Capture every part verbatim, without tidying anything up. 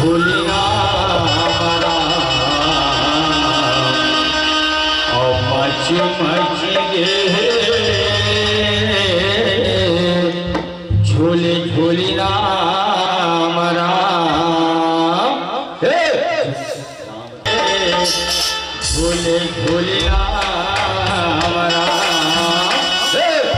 झोली ना मरा, अउ मच मच गे झोली, झोली ना मरा। हे! झोली, झोली ना मरा। हे!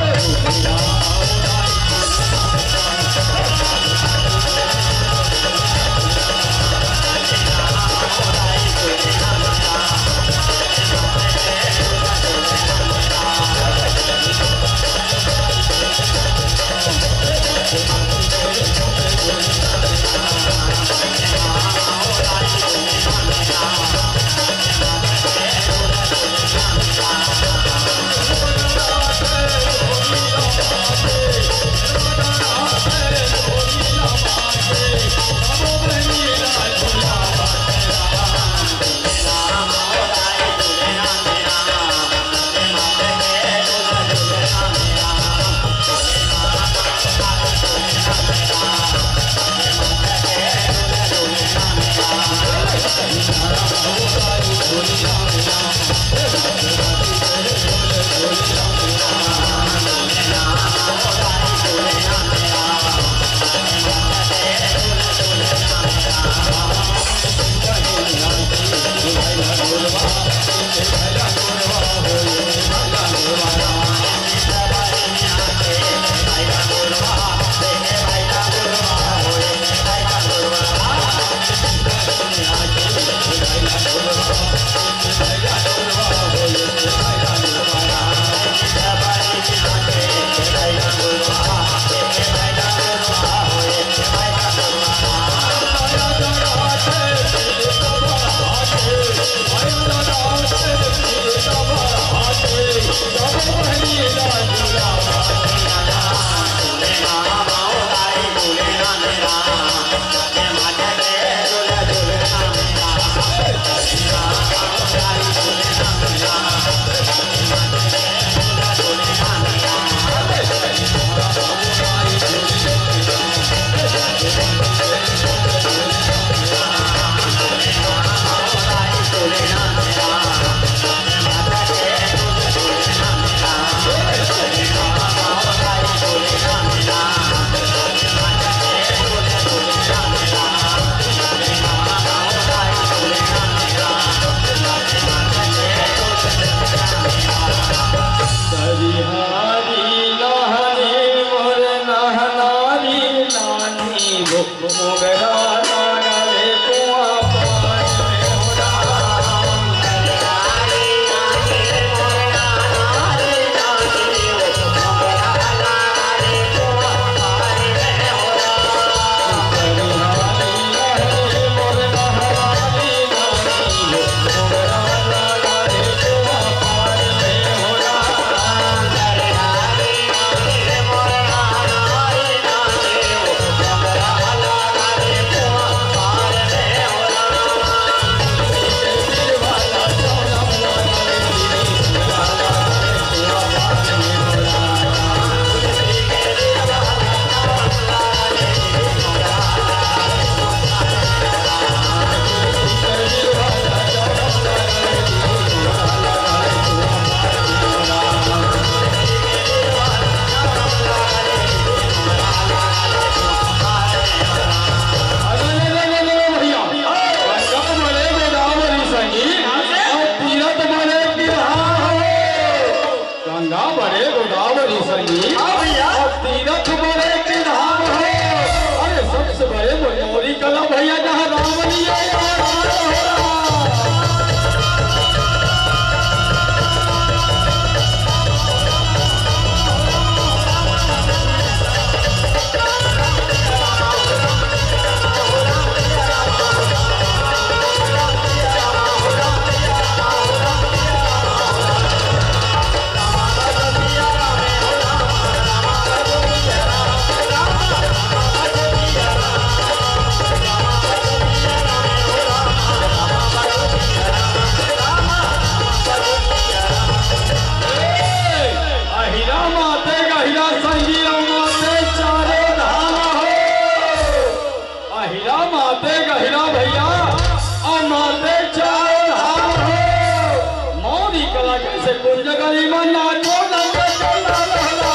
कुंज गली में नाचो, नाचो, नाचो, नाचो।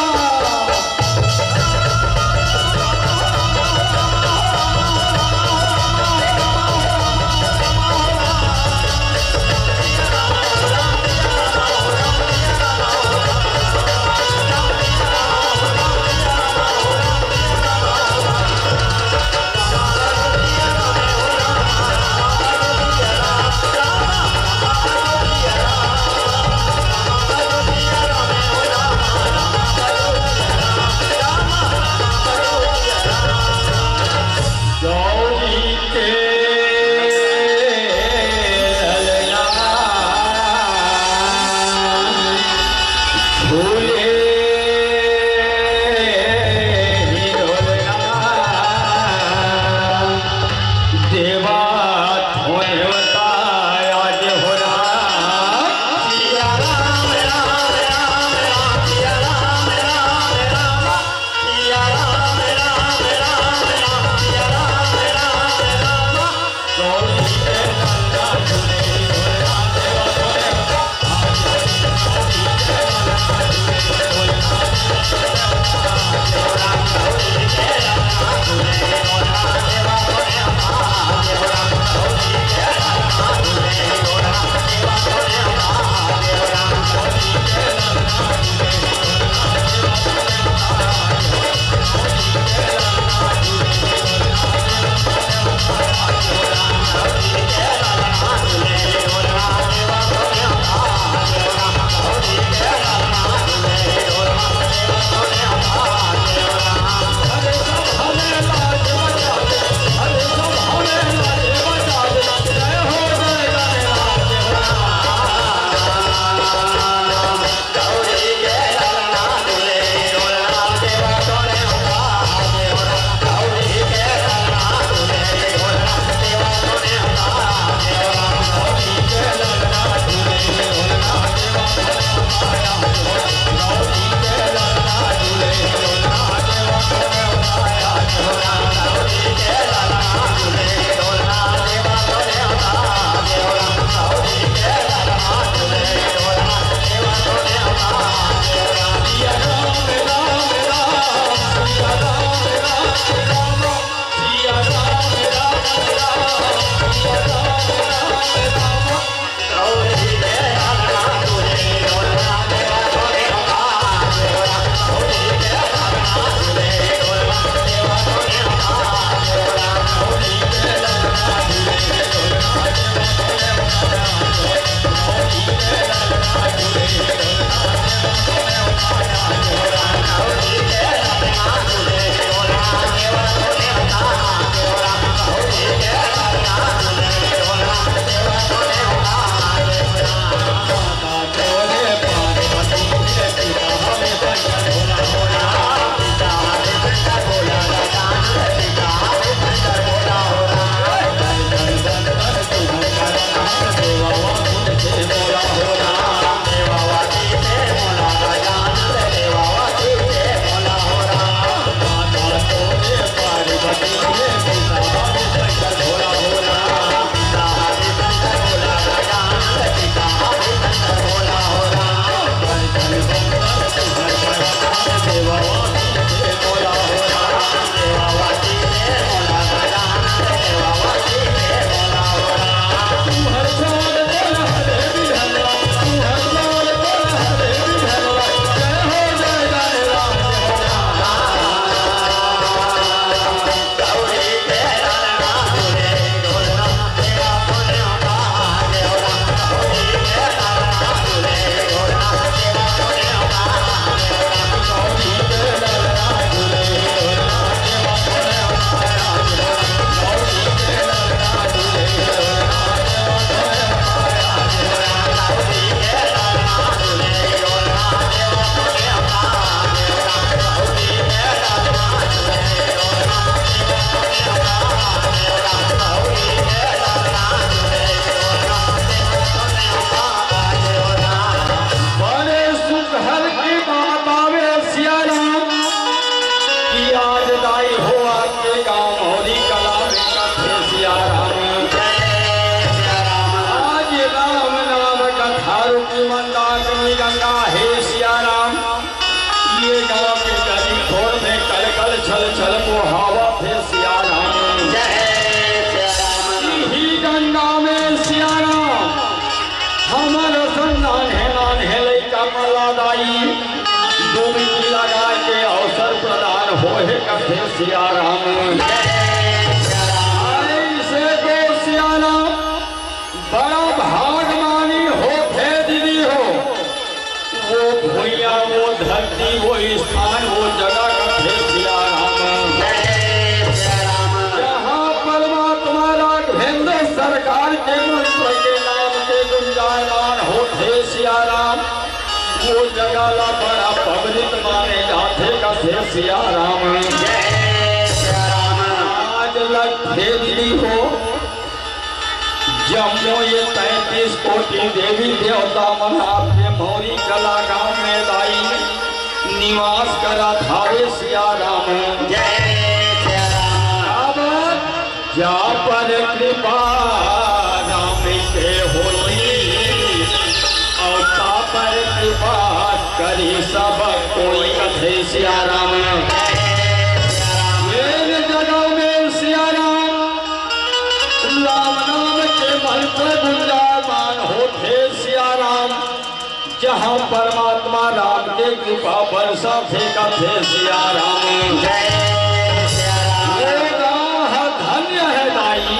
हे सिया राम। आज लग फेर ली हो, जम्मो ये तैंतीस कोटि देवी देवता मन आपके मौरी कला गांव में दाई निवास करत हावे सिया राम। जय सिया राम। अब जा पर कृपा राम के होई, अउ ता पर कृपा करी सब कोई, कथे सिया राम। ये जगह में सिया राम, राम नाम के मन पर गुंजायमान होथे सिया राम। जहाँ परमात्मा राम के कृपा बरसथे कथे सिया राम। जय सिया राम। ये गाँव ह धन्य हे दाई,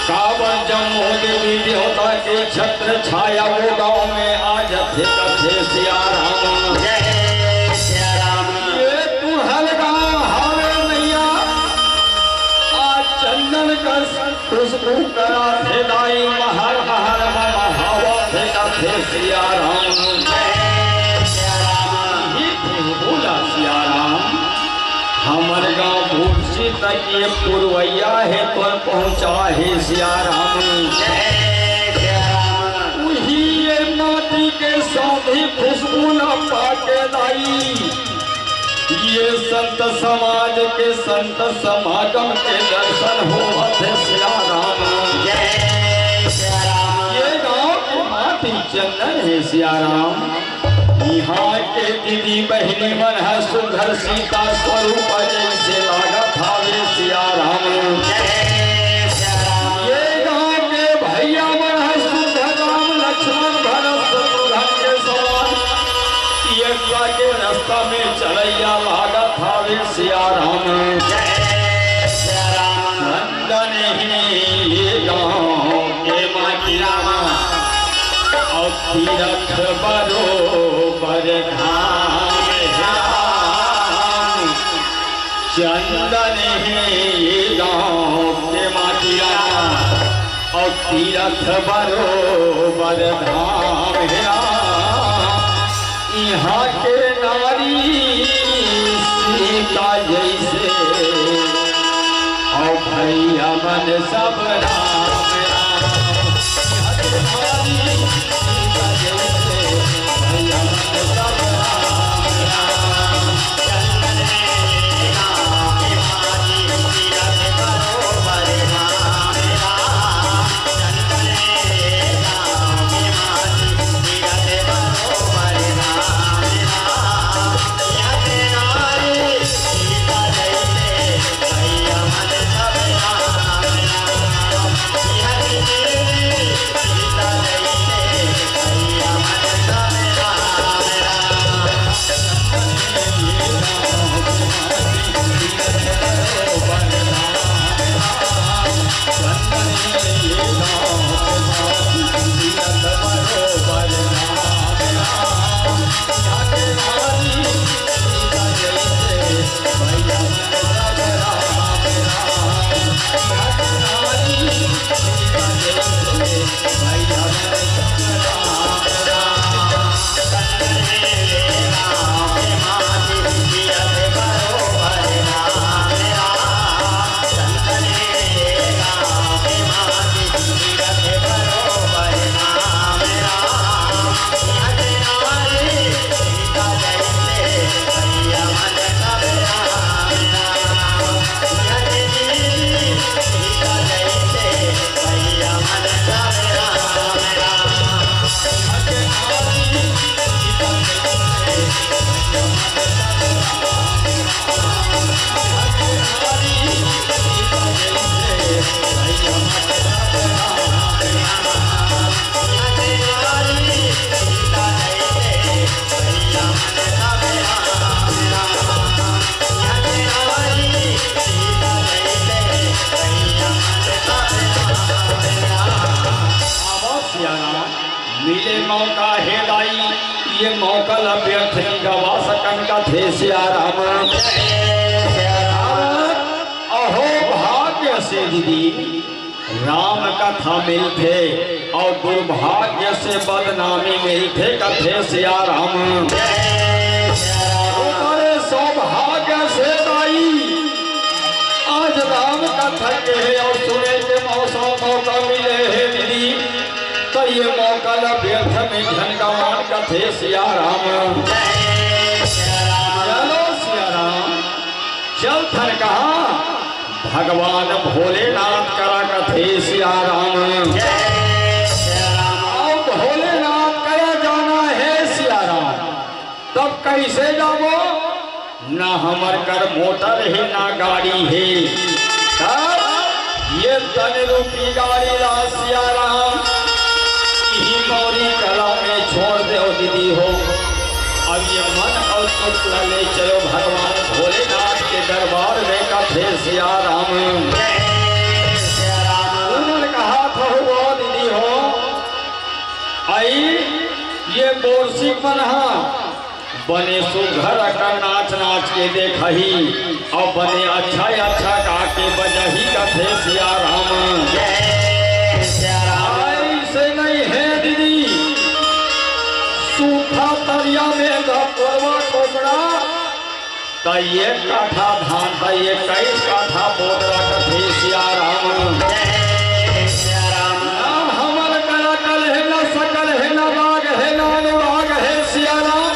काबर जम्मो देवी देवता के छत्र छाया वो गाँव में आ जथे कथे सिया राम। जय सिया राम। ये तुँहर गाँव हवे मैया, आज चंदन कस खुशबू करथे दाई, महर महर मम हवा फेंकथे सिया राम। जय सिया राम। ये खुशबू ला सिया राम, हमर गाँव बुरसी तक ये पुरवैया हे तोर पहुँचा हे सिया राम। जय सिया राम। उही ये माटी के साथी खुशबू ला पाके दाई, ये संत समाज के संत समागम के दर्शन होवत हे सिया राम। जय सिया राम। ये गाँव के माटी चंदन हे सिया राम। इहाँ के दीदी बहिनी मन ह सुघर सीता स्वरूप जैसे लागत हावे सिया राम। जय सिया राम। ये गाँव के भैया मन ह सुघर राम लक्ष्मण भरत शत्रुघ्न के समान एकता के रास्ता में चलैया लागत हावे सिया राम। जय सिया राम। चंदन हे ये गाँव के माटी राम, अउ तीरथ बरोबर धाम हे राम। चंदन हे ये गाँव के माटी राम, अउ तीरथ बरोबर धाम हे राम। इहाँ के नारी सीता जैसे, अउ भैया मन सब राम राम। इहाँ के नारी सीता जैसे, भैया मन सब राम राम। आवा सियाराम, मिले मौका हे दाई, ये मौका ला व्यर्थ नहीं गवा सकन कथे सियाराम। अहो भाग्य से दीदी, राम कथा मिलथे अउ दुर्भाग्य से बदनामी मिलथे कथे सियाराम। अरे सौभाग्य थके हे अउ सुने के मौसम मौका मिले हे दीदी, त ये मौका ल व्यर्थ में झन गंवान कथे सिया राम। चलो सिया राम, चल थन कहाँ भगवान भोलेनाथ करा कथे सिया राम। अउ भोलेनाथ करा जाना हे सिया राम, तब कैसे जाबो? ना हमर कर मोटर हे, ना गाड़ी हे। तब ये तन रूपी गाड़ी ला सिया राम इही मौरी कला में छोड़ देव दीदी हो। अब ये मन अउ चित्त ला ले चलो भगवान भोलेनाथ के दरबार में कथे सिया राम। उन्होंने कहा था, "हो दीदी हो, आई ये बोरसी मन हा बने सुघर अकन नाच नाच के देखही, अउ बने अच्छा अच्छा गा के बजही कथे सिया राम।" जय सिया राम। ऐसे नहीं हे दीदी, सूखा तरिया में गा कोरवा कोकड़ा, त एक काठा धान, त इक्कीस काठा बोदरा कथे सिया राम। जय सिया राम। ना हमर करा कल हे, ना सकल हे, ना राग हे, ना अनुराग हे सिया राम।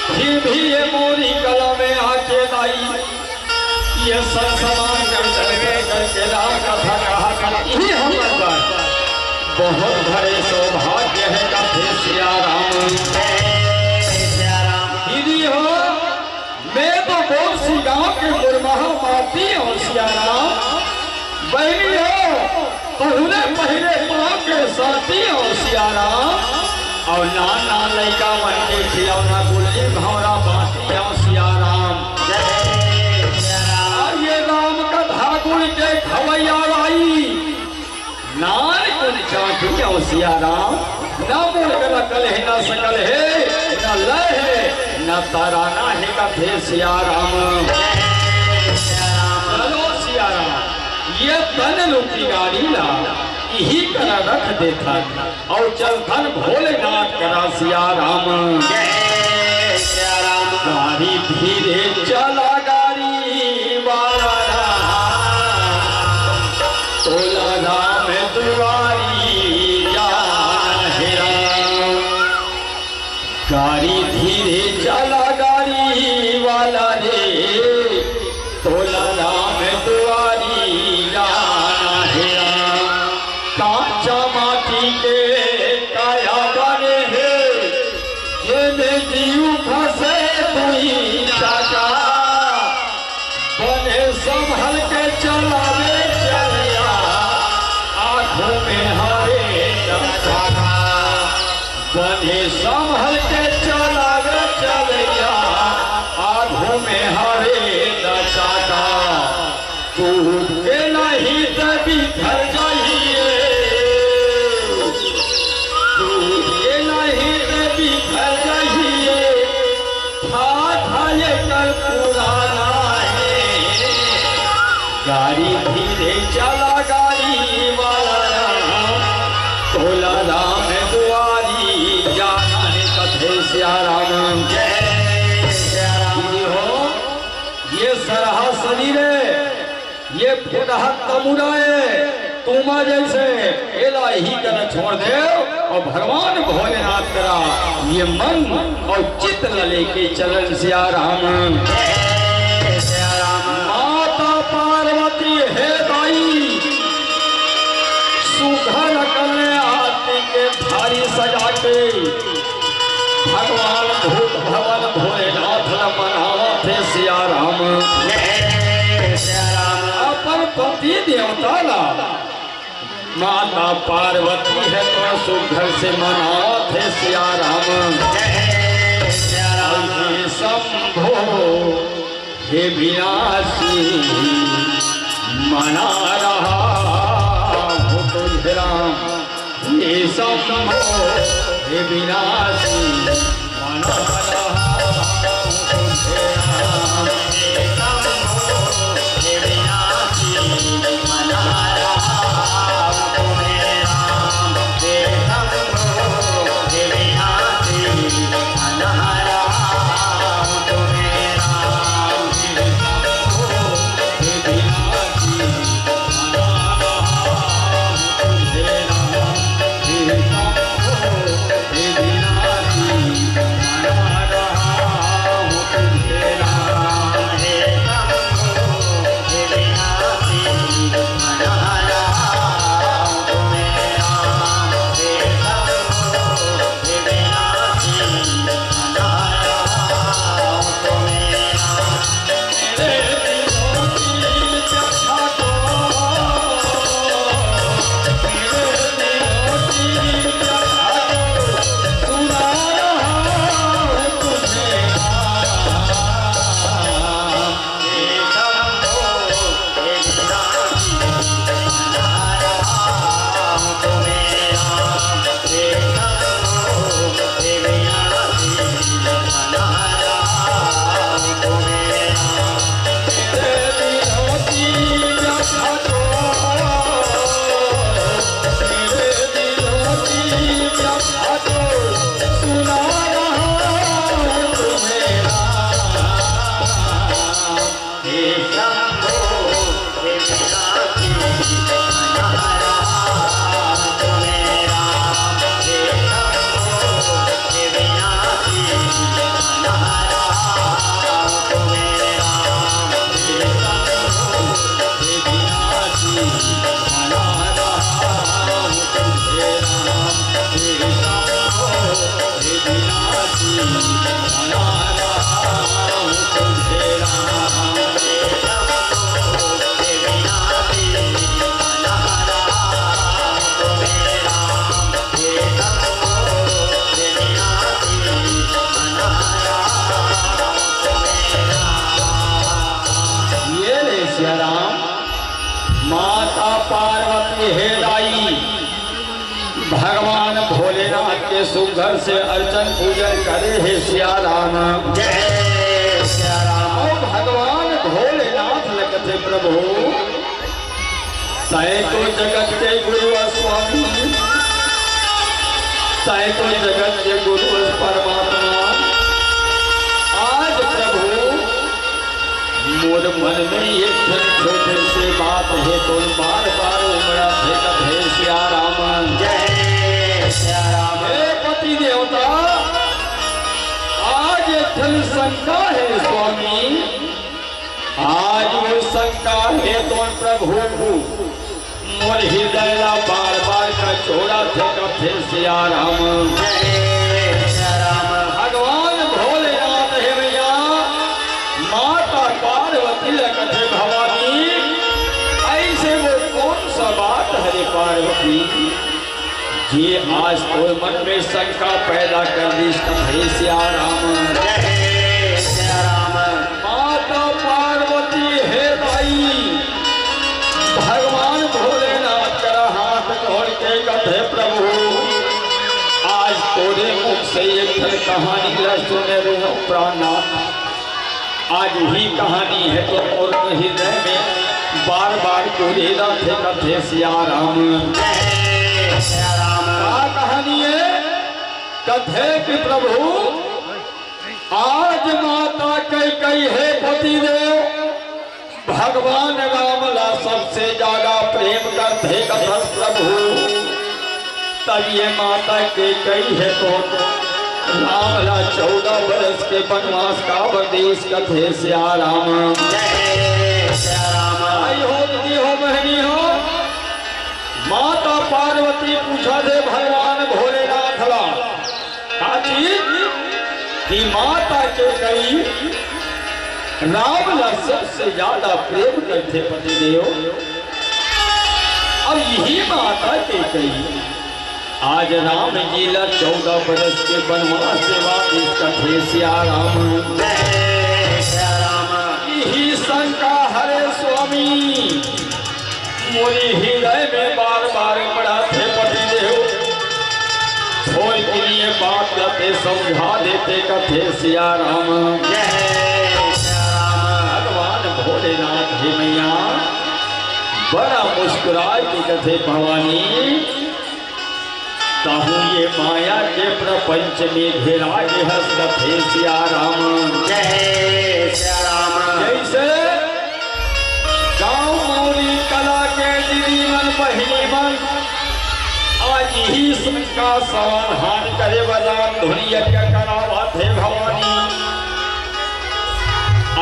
फिर भी ये मौरी कला में आके दाई, ये सब समान कर, कर, कर, करके राम कथा कहा कर, यही हमर कर बहुत बड़े सौभाग्य हे कथे सिया राम। जय सिया राम। दीदी हो, मैं तो बोरसी गांव के मुरमहा माटी हूँ सिया राम। बहनी हो, पहुने पहले पाँव के साथी हूँ सिया राम। अउ नान नान लइका मन के खिलौना गुल्ली भौंरा बाटी हूँ सिया राम। जय सिया राम। अउ ये राम कथा गुण के खवैया लाई, नान गुण चाटी हूँ सिया राम। ना मोर करा कल हे, ना सकल हे, ना लय हे, ना तराना हे कथे सिया राम। चलो सिया राम, ये तन रूपी गाड़ी ला इही करा रख देथन, अउ चलथन भोलेनाथ करा सिया राम। जय सिया राम। गाड़ी धीरे चला गाड़ी वाला राम, तोला राम दुआरी जाना हे राम। गाड़ी धीरे चला गाड़ी वाला रे, तोला राम दुआरी जाना हे राम। कांचा माटी के काया बने हे, जेमे जीव फंसे दुई चाका। बने संभल के चलावे चलैया, आँखों में हरे चाका। बने संभल के चलावे चलैया, आँखों में हरे चाका। टूट के नहीं त बिखर जाइए, टूट के नहीं त बिखर जाइए। था, था ये कर पुराना है। गाड़ी धीरे चला गाड़ी वाला राम, तोला राम दुआरी जाना हे कथे सिया राम। जय सिया राम। हो, ये सरहा शरीर हे, ये फुटहा तमुरा हे, तुमा जैसे, एला इही करा छोड़ देव अउ भगवान भोलेनाथ करा ये मन अउ चित्त ला लेके चलन सिया राम। जय सिया राम। माता पार्वती हे दाई, सुघर कने आरती के थारी सजा के भगवान भूत भवन भोलेनाथ ला मनावत हे सिया राम। जय सिया राम। अपन पति देवता ला माता पार्वती हे तो सुघर से मनावत हे सिया राम। जय सिया राम। हे शंभो हे विनाशी मना रहा हूँ तुझे राम। हे शंभो हे विनाशी मना रहा हूँ तुझे राम। हे शंभो हे विनाशी मना रहा हूँ तुझे राम। हे शंभो हे विनाशी मना रहा हूँ तुझे राम। हे शंभो हे विनाशी माता पार्वती हे दाई, भगवान भोलेनाथ के सुघर से अर्चन पूजन करे हे सिया राम। जय सिया राम। अउ भगवान भोलेनाथ ल कथे, प्रभु, तैं तो जगत के गुरु अस स्वामी, तैं तो जगत के गुरु अस परमात्मा। आज प्रभु मोर मन में एक ठन छोटे से बात हे, तो बार बार उमड़ा थे कथे सिया राम। जय सिया राम। हे पति देवता, आज एक ठन शंका हे स्वामी, आज वो शंका हे तो प्रभु मोर हृदय ला बार बार कचोरा थे कथे सिया राम। जय सिया राम। भगवान भोलेनाथ हे भैया, माता पार्वती ला कथे भवानी, ऐसे वो कौन सा बात हरे पार्वती, जे आज तोर मन में शंका पैदा कर दिस कथे सिया राम। जय सिया राम। माता पार्वती हे दाई, भगवान भोलेनाथ करा हाथ जोड़ के कथे, प्रभु, आज तोरे मुख से एक ठन कहानी ला सुने रहे हो प्राणनाथ। आज ही कहानी हे तो मोर हृदय में बार बार गुरेदा थे कथे सिया राम। जय सिया राम। का कहानी हे? कथे कि प्रभु, आज माता कैकई हे पति देव, भगवान राम ला सबसे ज्यादा प्रेम करथे कथस प्रभु। तब ये माता कैकई हे तो राम ला चौदह बरस के बनवास काबर दीस कथे सिया राम। जय सिया राम। आई हो दीदी हो बहनी हो, माता पार्वती पूछा थे भगवान भोलेनाथ ला, का चीज? कि माता कैकई राम ला सबसे ज्यादा प्रेम करथे पति देव। अब यही माता कैकई आज राम जी ला चौदह बरस के बनवास से वापिस कथे सिया राम। जय सिया राम। यही शंका हरे स्वामी, मोरी हृदय में बार बार पड़ा थे पति देव। थोर के लिए बात ला ते समझा देते कथे सिया राम। जय सिया राम। भगवान भोलेनाथ हे मैया, बड़ा मुस्कुराए के कथे भवानी, तहु ये माया के प्रपंच में घेरा गे हस कथे सिया राम। जय सिया राम। जैसे गाँव मोरी कला के दीदी मन बहिनी मन आज ही शंका समाधान करे बर राम धुन यज्ञ करावत हे भवानी।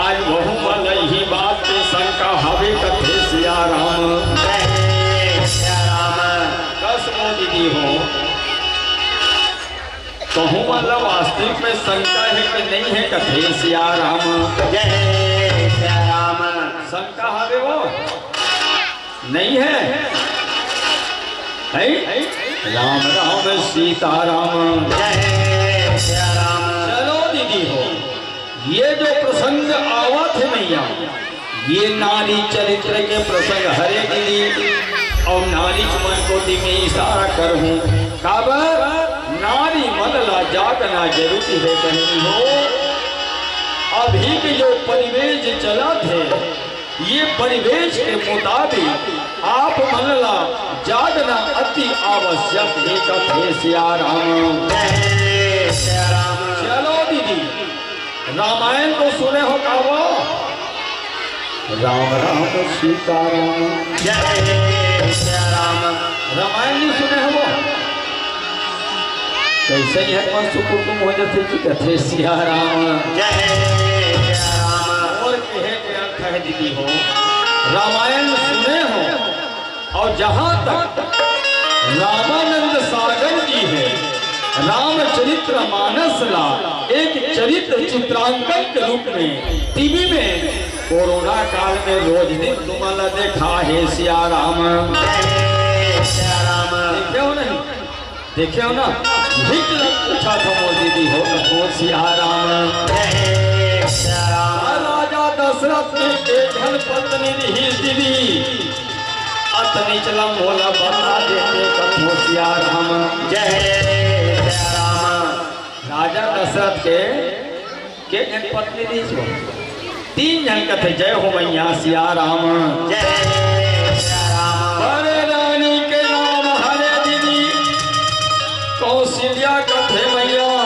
आज वहू मन ला यही बात के शंका हवे कथे सिया राम। जय सिया राम। कस मोर दीदी हो, कहूँ मन ला वास्तविक में शंका हे कि नहीं हे कथे सिया राम। जय सिया राम। शंका हवे वो? नहीं हे? नहीं? राम राम सीता राम। जय सिया राम। चलो दीदी हो, ये जो प्रसंग आवत हे मैया, ये नारी चरित्र के प्रसंग हरे दीदी, अउ नारी मन कोति में इशारा करहूँ। काबर? नारी मन ला जागना जरूरी हे बहनी हो। अभी के जो परिवेश चलत हे, ये परिवेश के मुताबिक आप मन ला जागना अति आवश्यक हे कथे सिया राम। जय सिया राम। चलो दीदी, रामायण तो सुने हो का वो? राम राम सीता राम। जय सिया राम। रामायण नहीं सुने हो वो? कैसे ही हनुमान सुकुटुम हो जाते जी कथे सिया राम। जय सिया राम। और कहे के अर्थ है दीदी हो, रामायण सुने हो, और जहाँ तक रामानंद सागर जी हे रामचरित्र मानस ला एक चरित्र चित्रांकन के रूप में टीवी में कोरोना काल में रोज दिन तुमन ला देखा हे सिया राम। जय सिया राम। देखे हो नहीं? देखे हो ना? हिट लग पूछा था मोर दीदी हो तो कौन सिया राम। जय सिया राम। राजा दशरथ के एक झन पत्नी रही दीदी। निचला मोला बता देते कथों सिया राम। जय सिया राम। राजा दशरथ के के झन पत्नी रहिस हो? तीन झन कथे, "जय हो मैया सिया राम।" जय सिया राम। बड़े रानी के नाम हरे दीदी कौशल्या कथे मैया,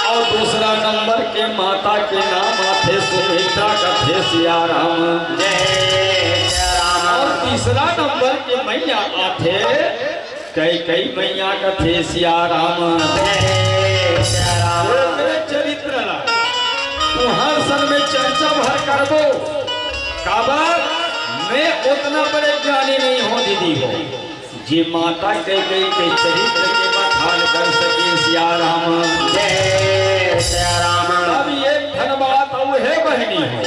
अउ दूसरा नंबर के माता के नाम आथे सुमित्रा कथे सिया राम। जय सिया राम। अउ तीसरा नंबर के मैया आथे कैकई मैया कथे सिया राम। जय सिया राम। ओकरे चरित्र ला तुंहर संग में चर्चा भर करबो, काबर मैं ओतना बड़े ज्ञानी नइ हों दीदी हो, जे माता कैकई के चरित्र के बखान कर सके सिया राम। जय सिया राम। अब एक ठन बात अउ हे बहिनी हो,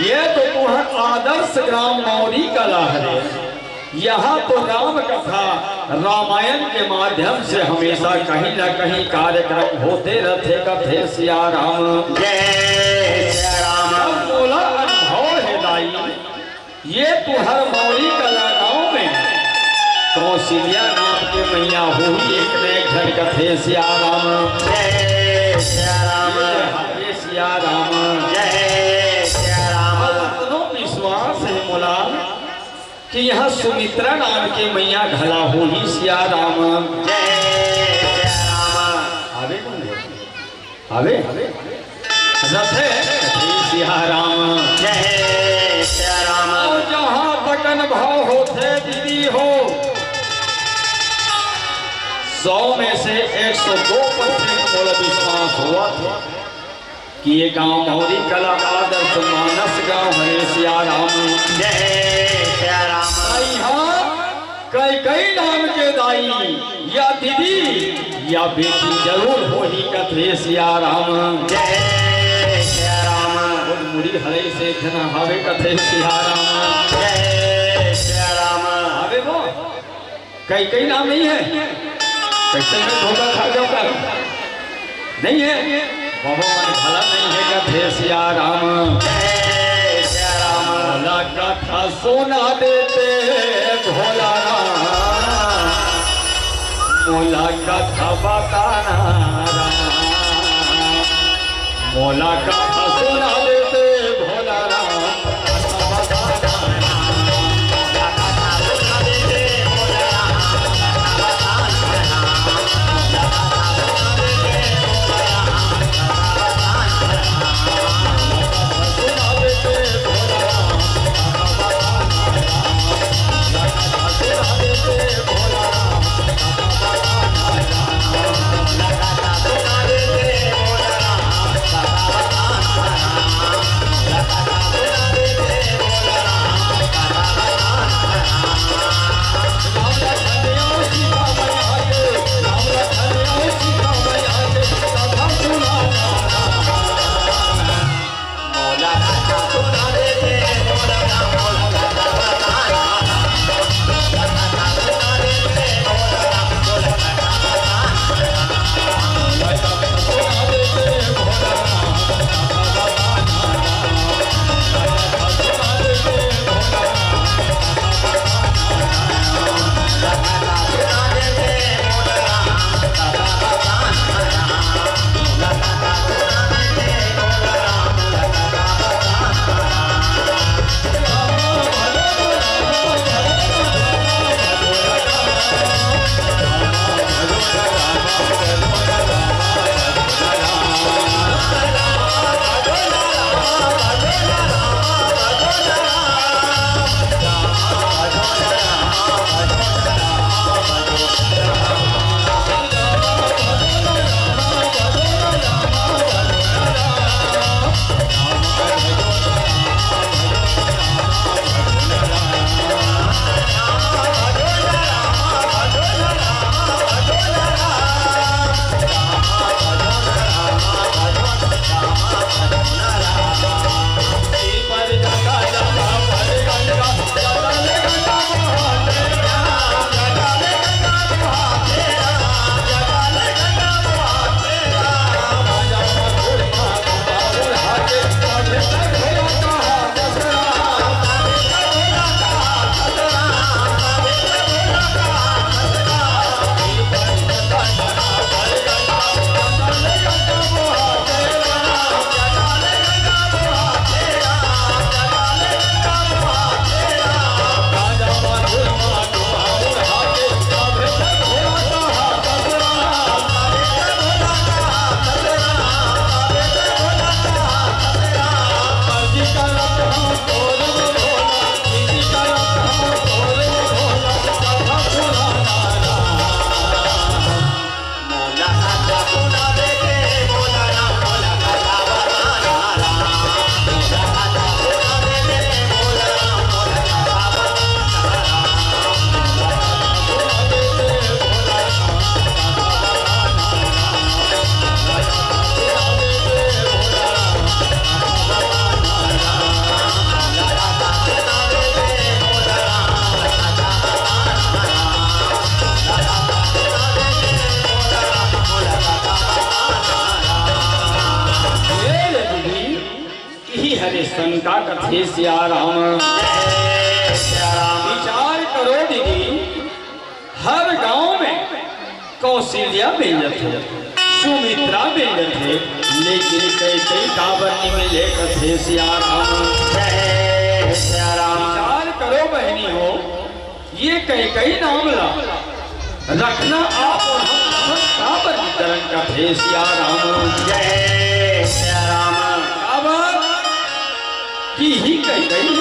ये तो तुंहर आदर्श ग्राम मौरी कला हरे। यहाँ तो राम कथा, रामायण के माध्यम से हमेशा कहीं न कहीं कार्यक्रम होते रहते कथे सिया राम। जय सिया राम। अब मोला अनुभव हे दाई, ये तुंहर मौरी कला गांव में कौशल्या नाम के मैया होही, एक न एक झन कथे सिया राम। जय सिया राम। जय सिया राम। जय सिया राम। अब अतनो विश्वास हे मोला कि यहाँ सुमित्रा नाम के मैया घला होही सिया राम। जय सिया राम। आवे कौन है? आवे? रथे? जय सिया राम। जय सिया राम। अउ जहाँ तक अनुभव होथे दीदी हो, सौ में से एक सौ दो percent मोला विश्वास होवत हे कि ये गांव मौरी कला आदर्श मानस गांव हरे सिया राम। जय सिया राम। इहाँ कैकई नाम के दाई या दीदी या बेटी जरूर होही कथे सिया राम। जय सिया राम। अउ मुड़ी हरे से एक झन हावे कथे सिया राम। जय सिया राम। हावे वो? कैकई नाम नइ हे? कइसे मैं धोखा खा जाऊंगा? नइ हे? भगवान भला नइ हे कथे सिया राम। जय सिया राम। मोला कथा सुना देते भोला राम, मोला कथा बताना राम। मोला कथा सुना देते भोला राम। हे सिया राम। विचार करो दीदी, हर गांव में कौशल्या मिल जाथे, सुमित्रा मिल जाथे, लेकिन कैकई काबर नहीं मिले कथे सिया राम। विचार करो बहनी हो, ये कैकई नाम ला रखना आप और हम सब काबर नहीं करन कथे सिया राम। काबर कि ही कैकई ह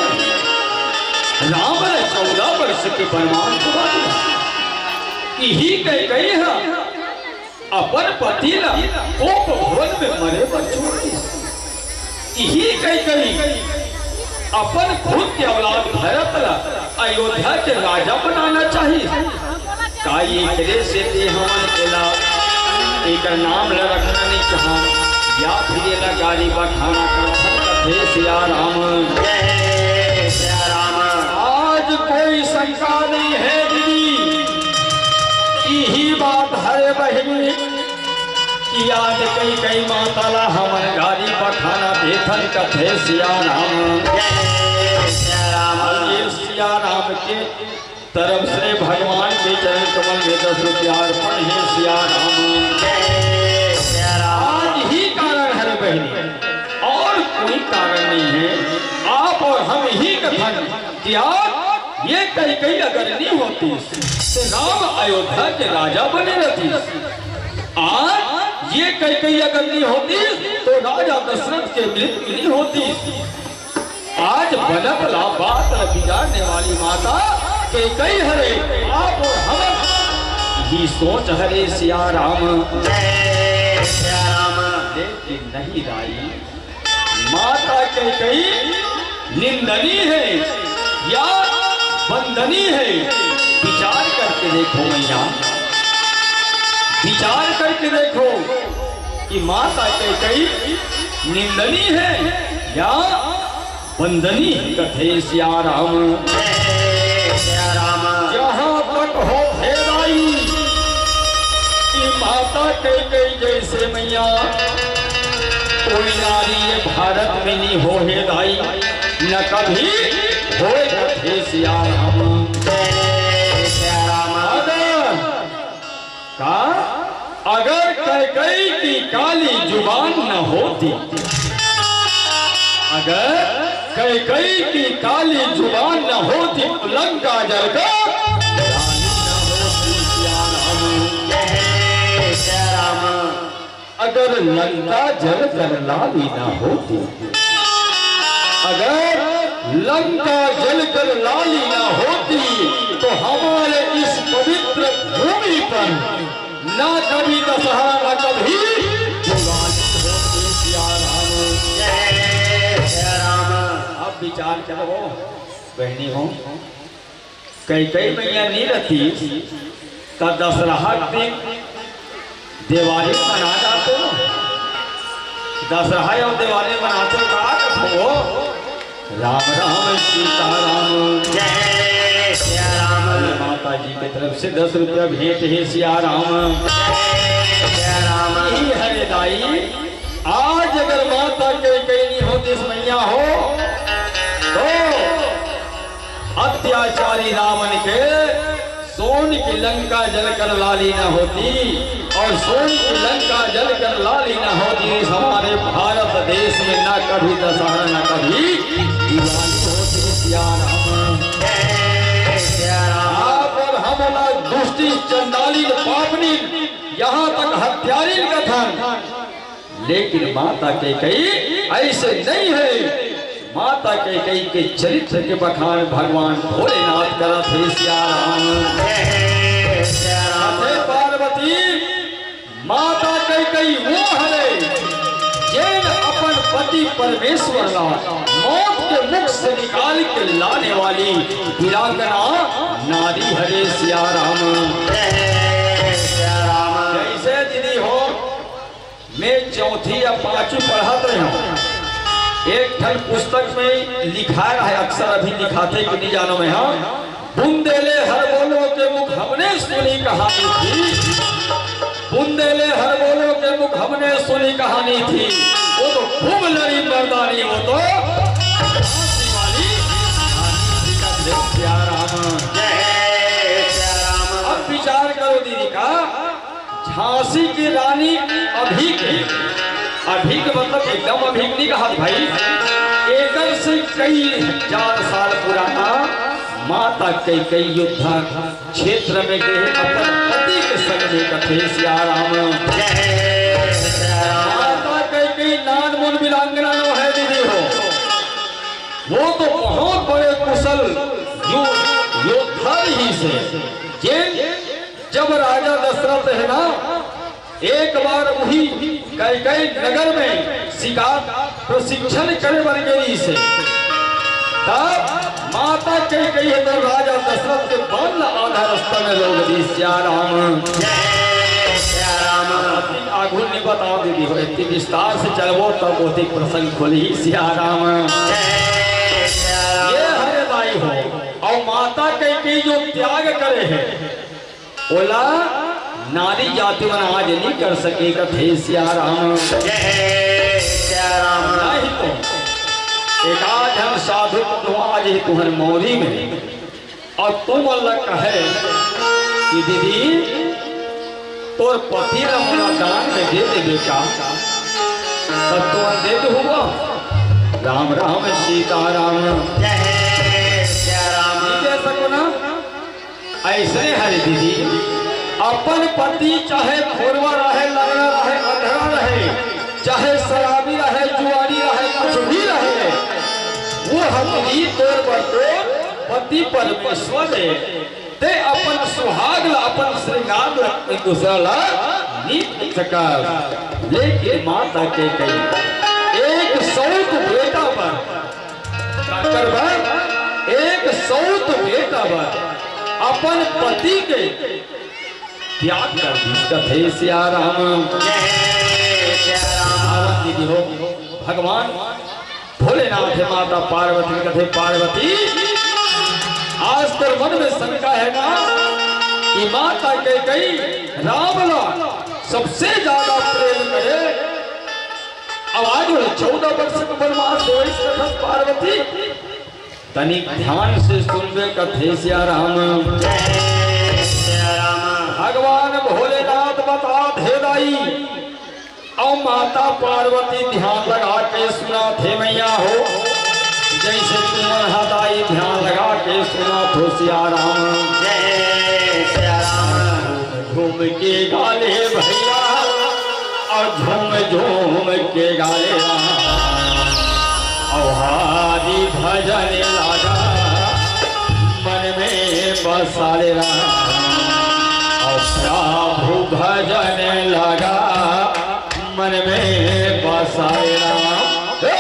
राम ला चौदह वर्ष के वनवास करवा दिस। इही कैकई ह अपन पति ला कोप भवन में मरे बर छोड़ दिस। इही कैकई अपन खुद के औलाद भरत ला अयोध्या के राजा बनाना चाहिस। का एकरे सेती हमन एला, एकर नाम ला रखना नहीं चाहन, या फिर एला गारी बखाना करथन कथे सिया राम। आज कोई शंका नहीं है दीदी, इही बात हरे बहिनी कि आज कैकई माता ला हमन गारी बखाना देथन कथे सिया राम। ये सिया राम के तरफ से भगवान के चरण कमल में दस रुपया अर्पण हे सिया राम। आज ही कारण हरे बहनी, और कोई कारण नहीं है। आप और हम ही कथन कि आज ये कैकई अगर नहीं होती तो राम अयोध्या के राजा बने रहती। आज ये कैकई अगर नहीं होती तो राजा दशरथ के मृत्यु नहीं होती। आज बनत ला बात ला बिगाड़ने वाली माता कैकई हरे, आप और हम ही सोच हरे सिया राम। लेकिन नहीं राई, माता कैकई निंदनी है या वंदनी है? विचार करके देखो मैया, विचार करके देखो कि माता कैकई निंदनी है या वंदनी कथे सिया राम। जहाँ तक हो हे दाई कि माता कैकई जैसे मैया कोई नारी ये भारत में नहीं हो हे दाई, न कभी होय कथे सिया राम। अगर का? अगर कैकई की काली जुबान न होती, अगर कैकई की काली जुबान न होती, तो लंका जलकर रानी न होती। अगर लंका जलकर लाली न होती, अगर लंका जलकर लाली न होती, तो हमारे इस पवित्र भूमि पर ना कभी दशहरा, ना कभी दिवाली होती। सिया राम। अब विचार करो बहनी हो, कैकई मैया नहीं रहती त दशहरा के दिन दिवाली मना जातो। दशहरा अउ दिवाली मनातो का कथो? राम राम सीता राम। जय सिया राम। माता जी के तरफ से दस रुपया भेंट हे सिया राम। जय सिया राम। यही हरे दाई, आज अगर माता कैकई नहीं होती इस मैया हो तो अत्याचारी रावण के सोन की लंका जलकर लाली न होती, और सोन की लंका जलकर लाली न होती, इस हमारे भारत देश में ना कभी दशहरा, ना कभी दिवाली होती। सिया राम। आप और हम ना दुष्टी चंडाली पापनी, यहाँ तक हत्यारी कथन। लेकिन माता कैकई ऐसे नहीं है। माता कैकई के चरित्र के बखान भगवान भोलेनाथ करत हे। सिया राम। जय सिया राम। हे पार्वती, माता कैकई वो हरे जेन अपन पति परमेश्वर ला मौत के मुख से निकाल के लाने वाली वीरांगना नारी हरे। सिया राम। जय सिया राम। जैसे दीदी हो, मैं चौथी या पांचवी पढ़त रहे हूँ। एक ठन पुस्तक में लिखाय रहे, अक्सर अभी लिखाथे कि नहीं जानो मैं, हाँ, बुंदेले हर बोलो के मुख हमने सुनी कहानी थी। बुंदेले हर बोलो के मुख हमने सुनी कहानी थी। वो तो खूब लड़ी मर्दानी, वो तो झांसी की रानी अभी के, अभी के मतलब एकदम अभी के नहीं कहा भाई, एकर से कई हजार साल पुराना माता कैकई युद्ध क्षेत्र में गए अपन पति के संग में कथे सियाराम। माता कैकई नान मुन वीरांगना नो है दीदी हो, वो तो बहुत बड़े कुशल यो-, योद्धा रहिसे। जेन जब राजा दशरथ है ना, एक बार उही कैकई नगर में शिकार प्रशिक्षण करे बर गे रहिसे, तब माता कैकई ह तो राजा दशरथ के बाण ल आधा रास्ता में रोक दिस। सियाराम। आघू नहीं बताओ दीदी हो, इतनी विस्तार से चलबो तब ओतिक प्रसंग खुलही। सियाराम। ये हरे दाई हो, अउ माता कैकई जो त्याग करे हे, ओला नारी जाति मन आज नहीं कर सके कथे सियाराम। नहीं तो एकाध झन साधु तो आज ही तुहर मौरी में अउ तुमन ला कहे कि दीदी, तोर पति ला मोला दान में दे दे बेटा, तब तुमन दे देहू। राम राम सीताराम। नहीं दे सको ना? अइसने हरे दीदी, अपन पति चाहे भोरवा रहे, लंगड़ा रहे, अंधरा रहे, चाहे शराबी रहे, जुआरी रहे, कुछ भी रहे, वो हथनी तोर बर तोर पति परमेश्वर हे। ते अपन सुहाग ला, अपन श्रृंगार ला एक दूसरा ला नहीं दे सकस। लेकिन माता कैकई एक सौत बेटा बर, काकर बर, एक सौत बेटा बर अपन पति के त्याग कर दिस कथे सियाराम। आवा दीदी हो, भगवान भोलेनाथ हे, माता पार्वती कथे, पार्वती, आज तोर मन में शंका हे ना कि माता कैकई राम ला सबसे ज्यादा प्रेम करे, अउ आज वो चौदह वर्ष के वनवास होइस कथस पार्वती। तनिक ध्यान से सुनबे कथे सियाराम। भगवान भोलेनाथ बतात हे दाई, अउ माता पार्वती ध्यान लगा के सुनत हे मैया हो, जइसे तुमन ह दाई ध्यान लगा के सुनत हो सियाराम। जय सियाराम। घूम के गाले भैया, अउ झूम झूम के गाले राम। अउ हरि भजन लागा मन में बसा ले राम। अउ प्रभु भजन लागा मन में बसा ले राम। हे!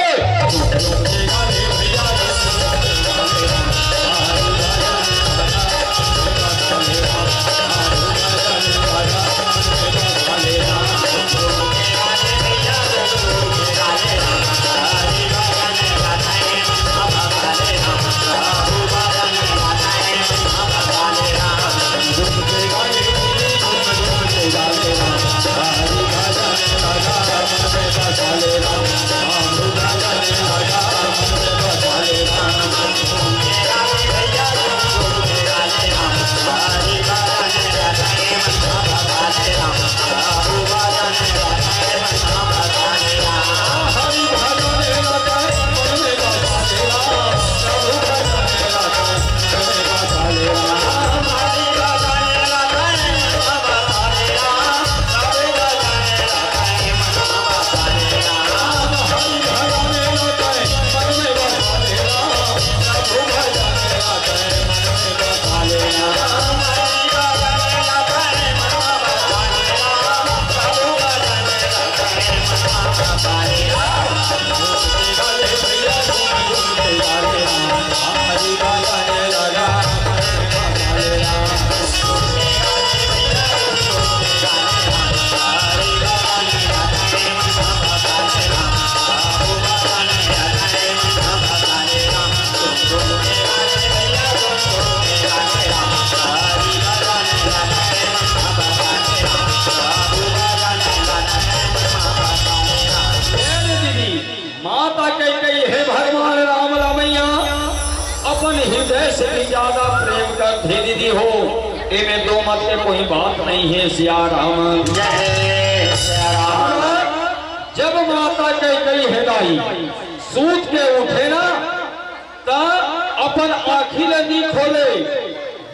माता कैकई हे भगवान राम ला मैया अपन हृदय से भी ज्यादा प्रेम करथे दीदी हो। एमे दो मत के कोई बात नहीं है सिया राम। जय सिया राम। जब माता कैकई हे दाई सूत के उठे ना, त अपन आँखी ल नी खोले,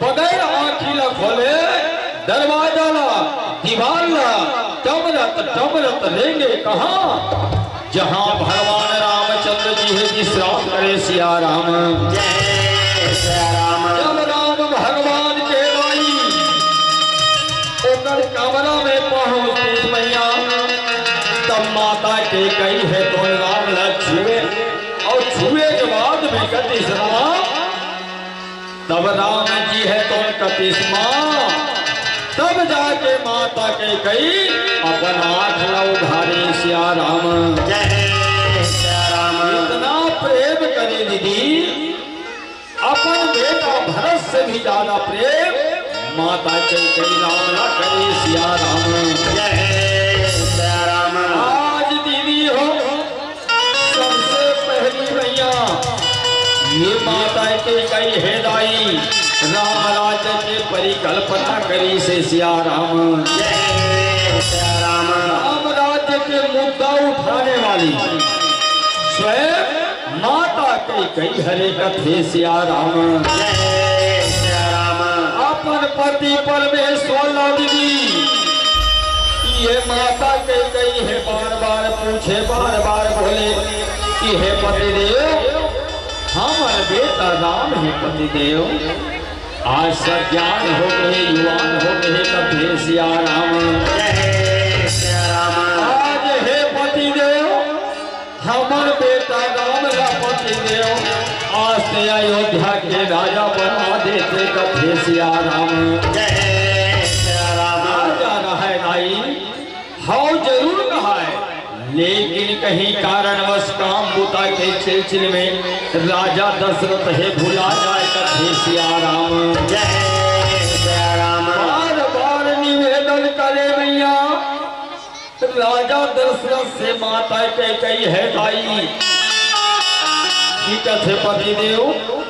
बगैर आँखी ल खोले, दरवाजा ला, दीवार ला टमरत टमरत रेंगे कहाँ, जहाँ भगवान रामचंद्र जी हे विश्राम करे सिया राम। जय सिया राम। जब राम भगवान के दाई ओकर कमरा में पहुँचतिस मैया, तब माता कैकई हे तोन राम ला छुए, अउ छुए के बाद में कतिस राम, तब राम जी हे तोन कतिस माँ, तब जाके माता कैकई अपन आँख ला उघारे सिया राम। जय सिया राम। इतना प्रेम करे दीदी, अपन बेटा भरत से भी ज्यादा प्रेम माता कैकई राम ला करे सिया राम। जय सिया राम। आज दीदी हो, सबसे पहली मैया ये माता कैकई हे दाई राम राज्य के परिकल्पना करिस हे सिया राम। जय सिया राम। राम राज्य के मुद्दा उठाने वाली स्वयं माता कैकई हरे कथे सिया राम। जय सिया राम। अपन पति परमेश्वर ला दीदी, ये माता कैकई हे बार बार पूछे, बार बार बोले कि हे पतिदेव, हमर बेटा राम हे पतिदेव, आज सज्ञान हो गए, युवान हो गए, कथे सिया राम। जय सिया राम। आज हे पतिदेव, हमर बेटा राम ला पतिदेव, आज ते अयोध्या के राजा बना देते, कथे सिया राम। जय सिया राम। राजा रहय दाई, हव जरूर कहय, लेकिन कहीं कारणवश काम बुता के सिलसिले में राजा दशरथ हे भुला जाय, कथे सिया राम। जय सिया राम। बार बार निवेदन करे मैया, राजा दशरथ से माता कैकई हे दाई, कि कथे पतिदेव,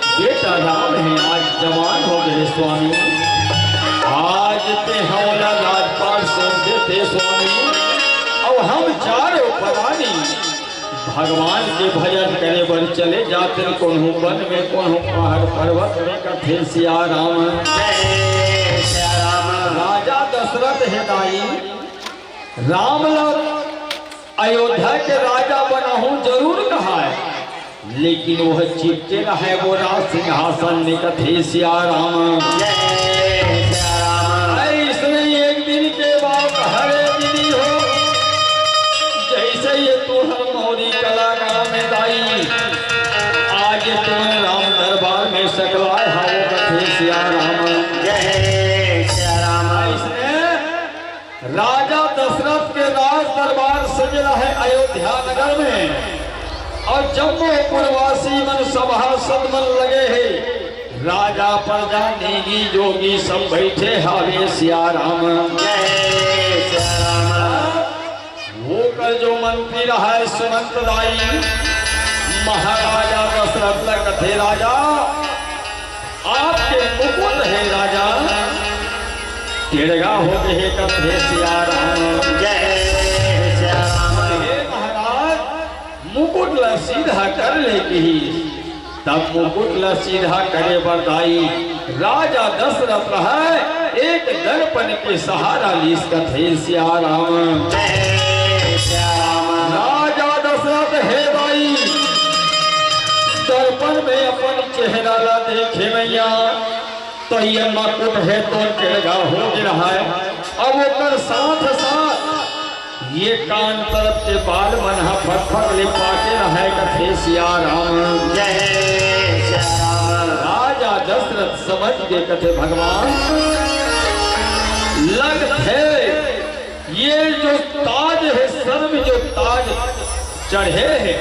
बेटा राम हे, आज जवान हो गए स्वामी, आज ते हमला राजपाट सौंप देते स्वामी, अउ हम चारों परानी भगवान के भजन करे बर चले जाते, कोनो वन में, कोनो पहाड़ पर्वत में, कथे सिया राम। जय सिया राम। राजा दशरथ हे दाई, राम ला अयोध्या के राजा बनाहूं जरूर कहय, लेकिन वह चिपके रहय वो राज सिंहासन में, कथे सिया राम। जय सिया राम। अइसने एक दिन के बात हरे दीदी हो, जइसे ये तुहर मौरी कला गाँव में दाई, आज तुमन राम दरबार में सकलाय हव, कथे सिया राम। जय सिया राम। अइसने राजा दशरथ के राज दरबार सजे रहय अयोध्या नगर में, अउ जम्मो पुरवासी मन सभासद मन लगे हे, राजा प्रजा नेगी जोगी सब बइठे हवे सिया राम। जय सिया राम। ओकर जो मंत्री रहय सुमंत दाई, महाराजा दशरथ ला कथे राजा, आपके मुकुट हे राजा, टेड़गा हो गे हे कथे सिया राम। जय सिया राम। हे महाराज, मुकुट ला सीधा कर ले किहिस, तब मुकुट ला सीधा करे बर दाई राजा दशरथ रहय एक दर्पण के सहारा लीस कथे सिया राम। जय सिया राम। राजा दशरथ हे दाई दर्पण में अपन चेहरा ला देखे मैया, त ये मुकुट हे तोन टेड़गा हो गे रहय। अब ओकर साथ साथ ये कान तरफ के बाल मन ह फटफट ले पाके रहय कथे सिया राम। जय सिया राम। राजा दशरथ समझ गे कथे भगवान लगथे ये जो ताज हे सर में जो ताज चढ़े हे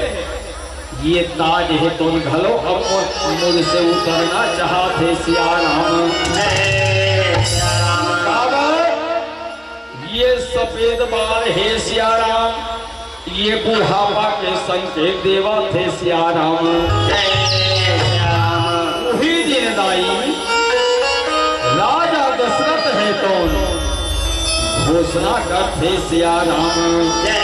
ये ताज हे तोन घलो अब मोर मुड़ से उतरना चाहत हे सिया राम। जय सिया राम। काबर ये सफेद बाल हे सिया राम, ये बुढ़ापा के संकेत देवत हे सिया राम। जय सिया राम। उही दिन दाई राजा दशरथ घोषणा करथे सिया राम। जय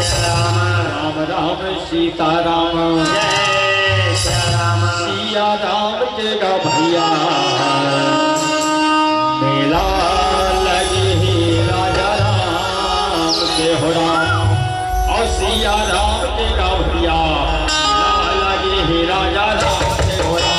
श्री राम। राम राम सीता राम। जय श्री राम। सिया राम के गा भैया, मेला लगे हे राजा राम के हो राम। अउ सिया राम के गा भैया, मेला लगे हे राजा राम के हो राम।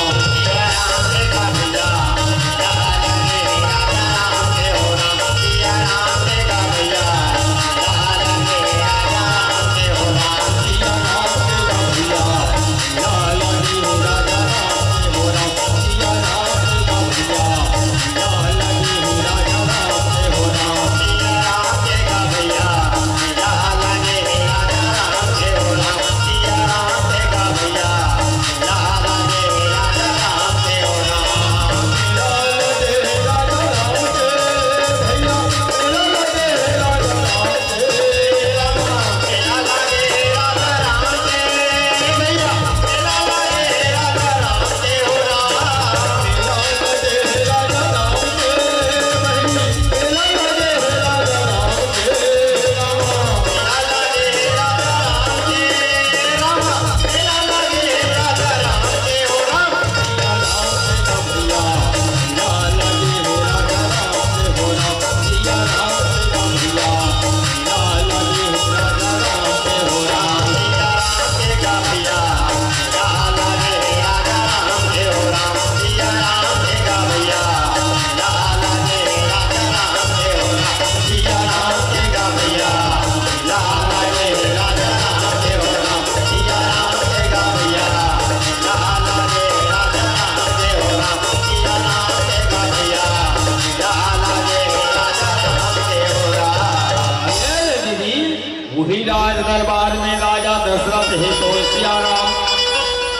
वही राज दरबार में राजा दशरथ हे तो सिया राम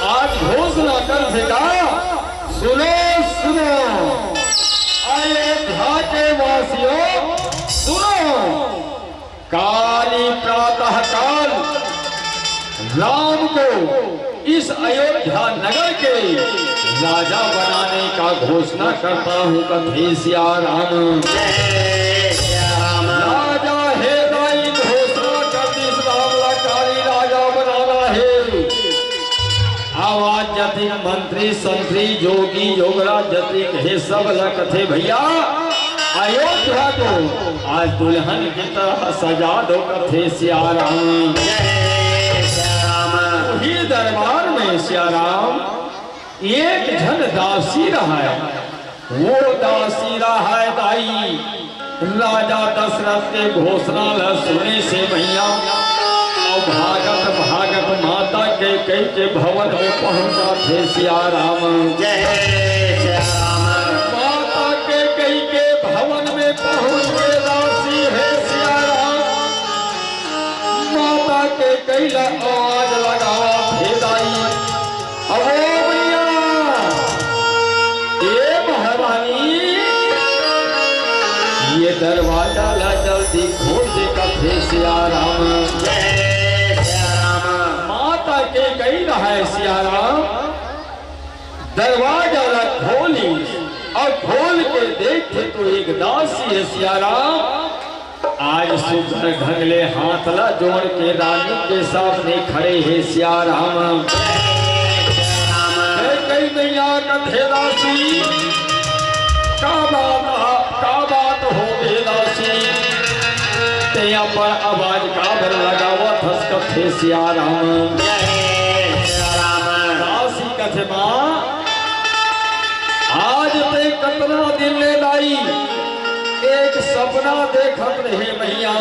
आज घोषणा करथे का, सुनो, सुनो, अयोध्या के वासियों, सुनो, काली प्रातः काल राम को इस अयोध्या नगर के राजा बनाने का घोषणा करता हूँ, कथे सिया राम। जय श्री राम। राजा हे दाई घोषणा कर दिस राम ला काली राजा बनाना हे। अब आज जतिक मंत्री, संतरी, जोगी, जोगरा जतिक हे सब ला कथे भैया, अयोध्या को आज दुल्हन की तरह सजा दो, कथे सिया राम। जय श्री राम। वही दरबार में सिया राम एक झन दासी रहय, वो दासी रहय दाई, राजा दशरथ के घोषणा ल सुने से भैया, अउ भागत भागत माता कैकेयी के भवन में पहुंचाथे सिया राम। जय श्री राम। माता कैकेयी के भवन में पहुंच के दासी हे सिया राम, माता कैकेयी ल आवाज लगावथे दाई, अबो भैया, ए महारानी, ये दरवाजा ला जल्दी खोल दे, कथे सिया राम। जय सिया राम। माता कैकेयी रहय सिया राम, दरवाजा ला खोली अउ खोल के देखे तो एक दासी हे सिया राम, आज सुघर ढंग ले हाथ ला जोड़ के रानी के सामने खड़े हे सिया राम। कैकेयी मैया कथे दासी, का बात, का बात होगे दासी, तें अपन आवाज काबर लगावत हस कथे सिया राम। दासी कथे माँ, आज तें कतना दिन ले दाई एक सपना देखत रहे मैया,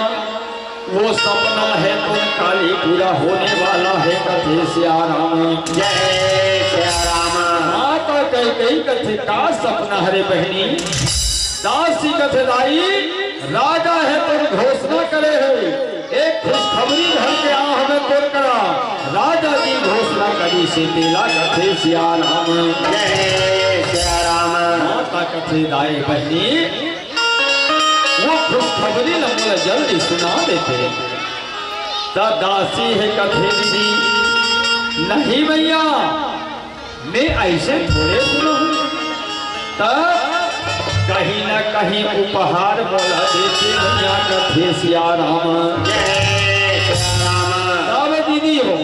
वो सपना हे तो काली पूरा होने वाला हे कथे सिया राम। जय सिया राम। माता कैकेयी कथे का सपना हरे बहिनी? दासी कथे दाई, राजा हे तो घोषणा करे हे, एक खुशखबरी धर के आ हमें तोर करा। राजा जी घोषणा करिस हे तेला कथे सिया राम। जय सिया राम। माता कथे दाई बहिनी, वो खुशखबरी ल मोला जल्दी सुना देते। त दासी हे कथे दीदी, नहीं भैया, मैं अइसे थोड़े सुनहूँ। त कहीं न कहीं उपहार मोला देते मैया कथे सिया राम। जय सिया राम। तब दीदी हो,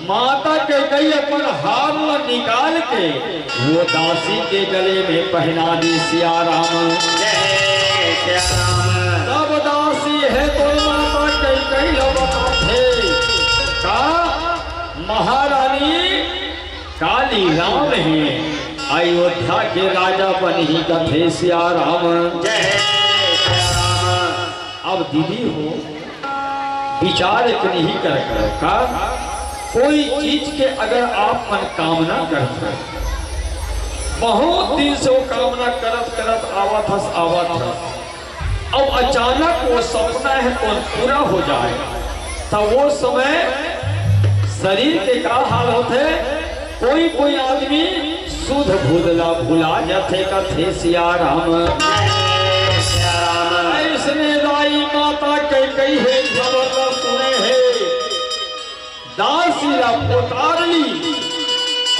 माता कैकई अपन हार ला निकाल के वो दासी के गले में पहना दी सिया राम। जय सिया राम। तब दासी हे तो माता कैकई ला बताथे का महारानी काली राम हे, अयोध्या के राजा बनही कथे सिया राम। जय सिया राम। अब दीदी हो, विचार एक नहीं कर, कर का कोई चीज के अगर आप मन कामना करत हो, बहुत दिन से वो कामना करत करत आवत हस, आवत हस, अब अचानक वो सपना हे तो पूरा हो जाए, त वो समय शरीर के का हाल होथे? कोई कोई आदमी सुध बुध ला भुला जाथे कथे सिया राम। जय सिया राम। अइसने दाई माता कैकई हे खबर ला सुने हे, दासी ला पोटार ली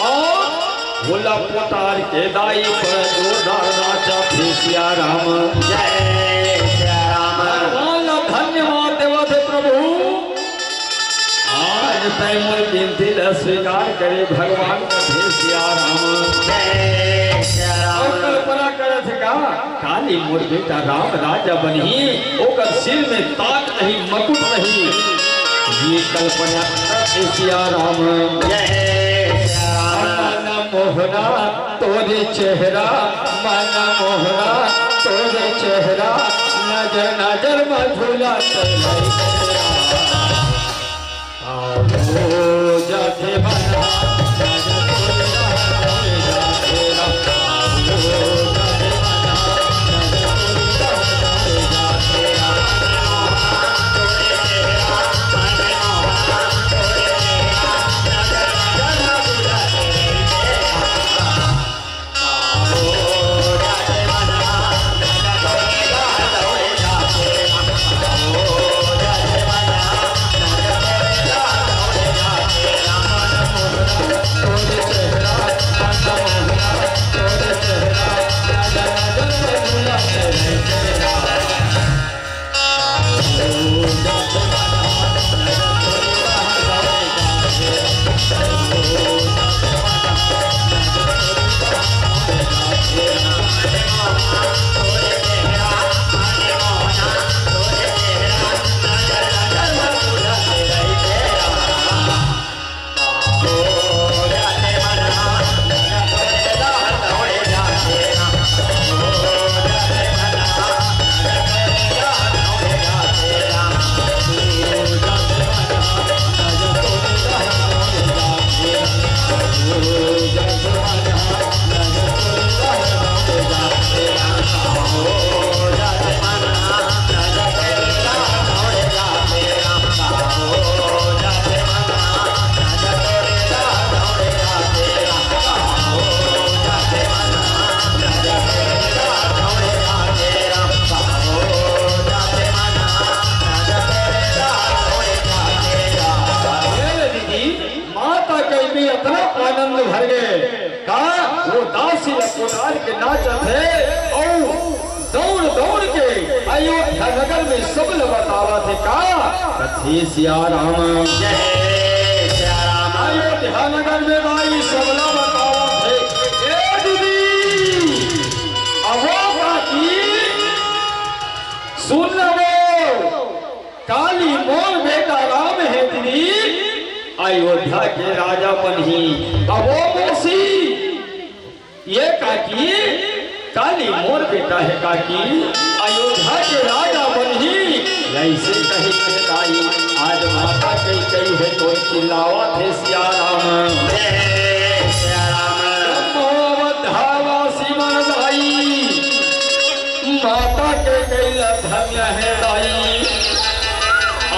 अउ ओला पोटार के दाई पर जोरदार नाचथे सिया राम। जय सिया राम। भगवान ला धन्यवाद देवत हे प्रभु, आज तैं मोर बिनती ला स्वीकार करे भगवान कथे सिया राम। जय सिया राम। अउ कल्पना करत हे का, काली मोर बेटा राम राजा बनही, ओकर सिर में ताज नहीं, मकुट नहीं। ये कल्पना करत हे सिया राम। जय सिया राम। मन मोहना तोरे चेहरा, मन मोहना तोरे चेहरा, नजर नजर में झूला चढ़ाई तेरा। हे दीदी, माता के में अतना आनंद भर गे का वो दासी ला पोटार के नाचत हे अउ दौड़ दौड़ के अयोध्या नगर में सब ला बतावत हे का कथे सिया राम। जय सिया राम। अयोध्या नगर में दाई सब ला बतावत हे। ए दीदी, अबो काकी, सुन लेबो, काली मोर बेटा राम हे दीदी, अयोध्या के राजा बनही। अबो मौसी, ए काकी, काली मोर बेटा हे काकी, अयोध्या के राजा बनही। अइसे कहि के दाई, आज माता कैकई हे तो चिल्लावत हे सिया राम। जय सिया राम। अवध धावा सिमर दाई, माता कैकई ला धन्य हे दाई।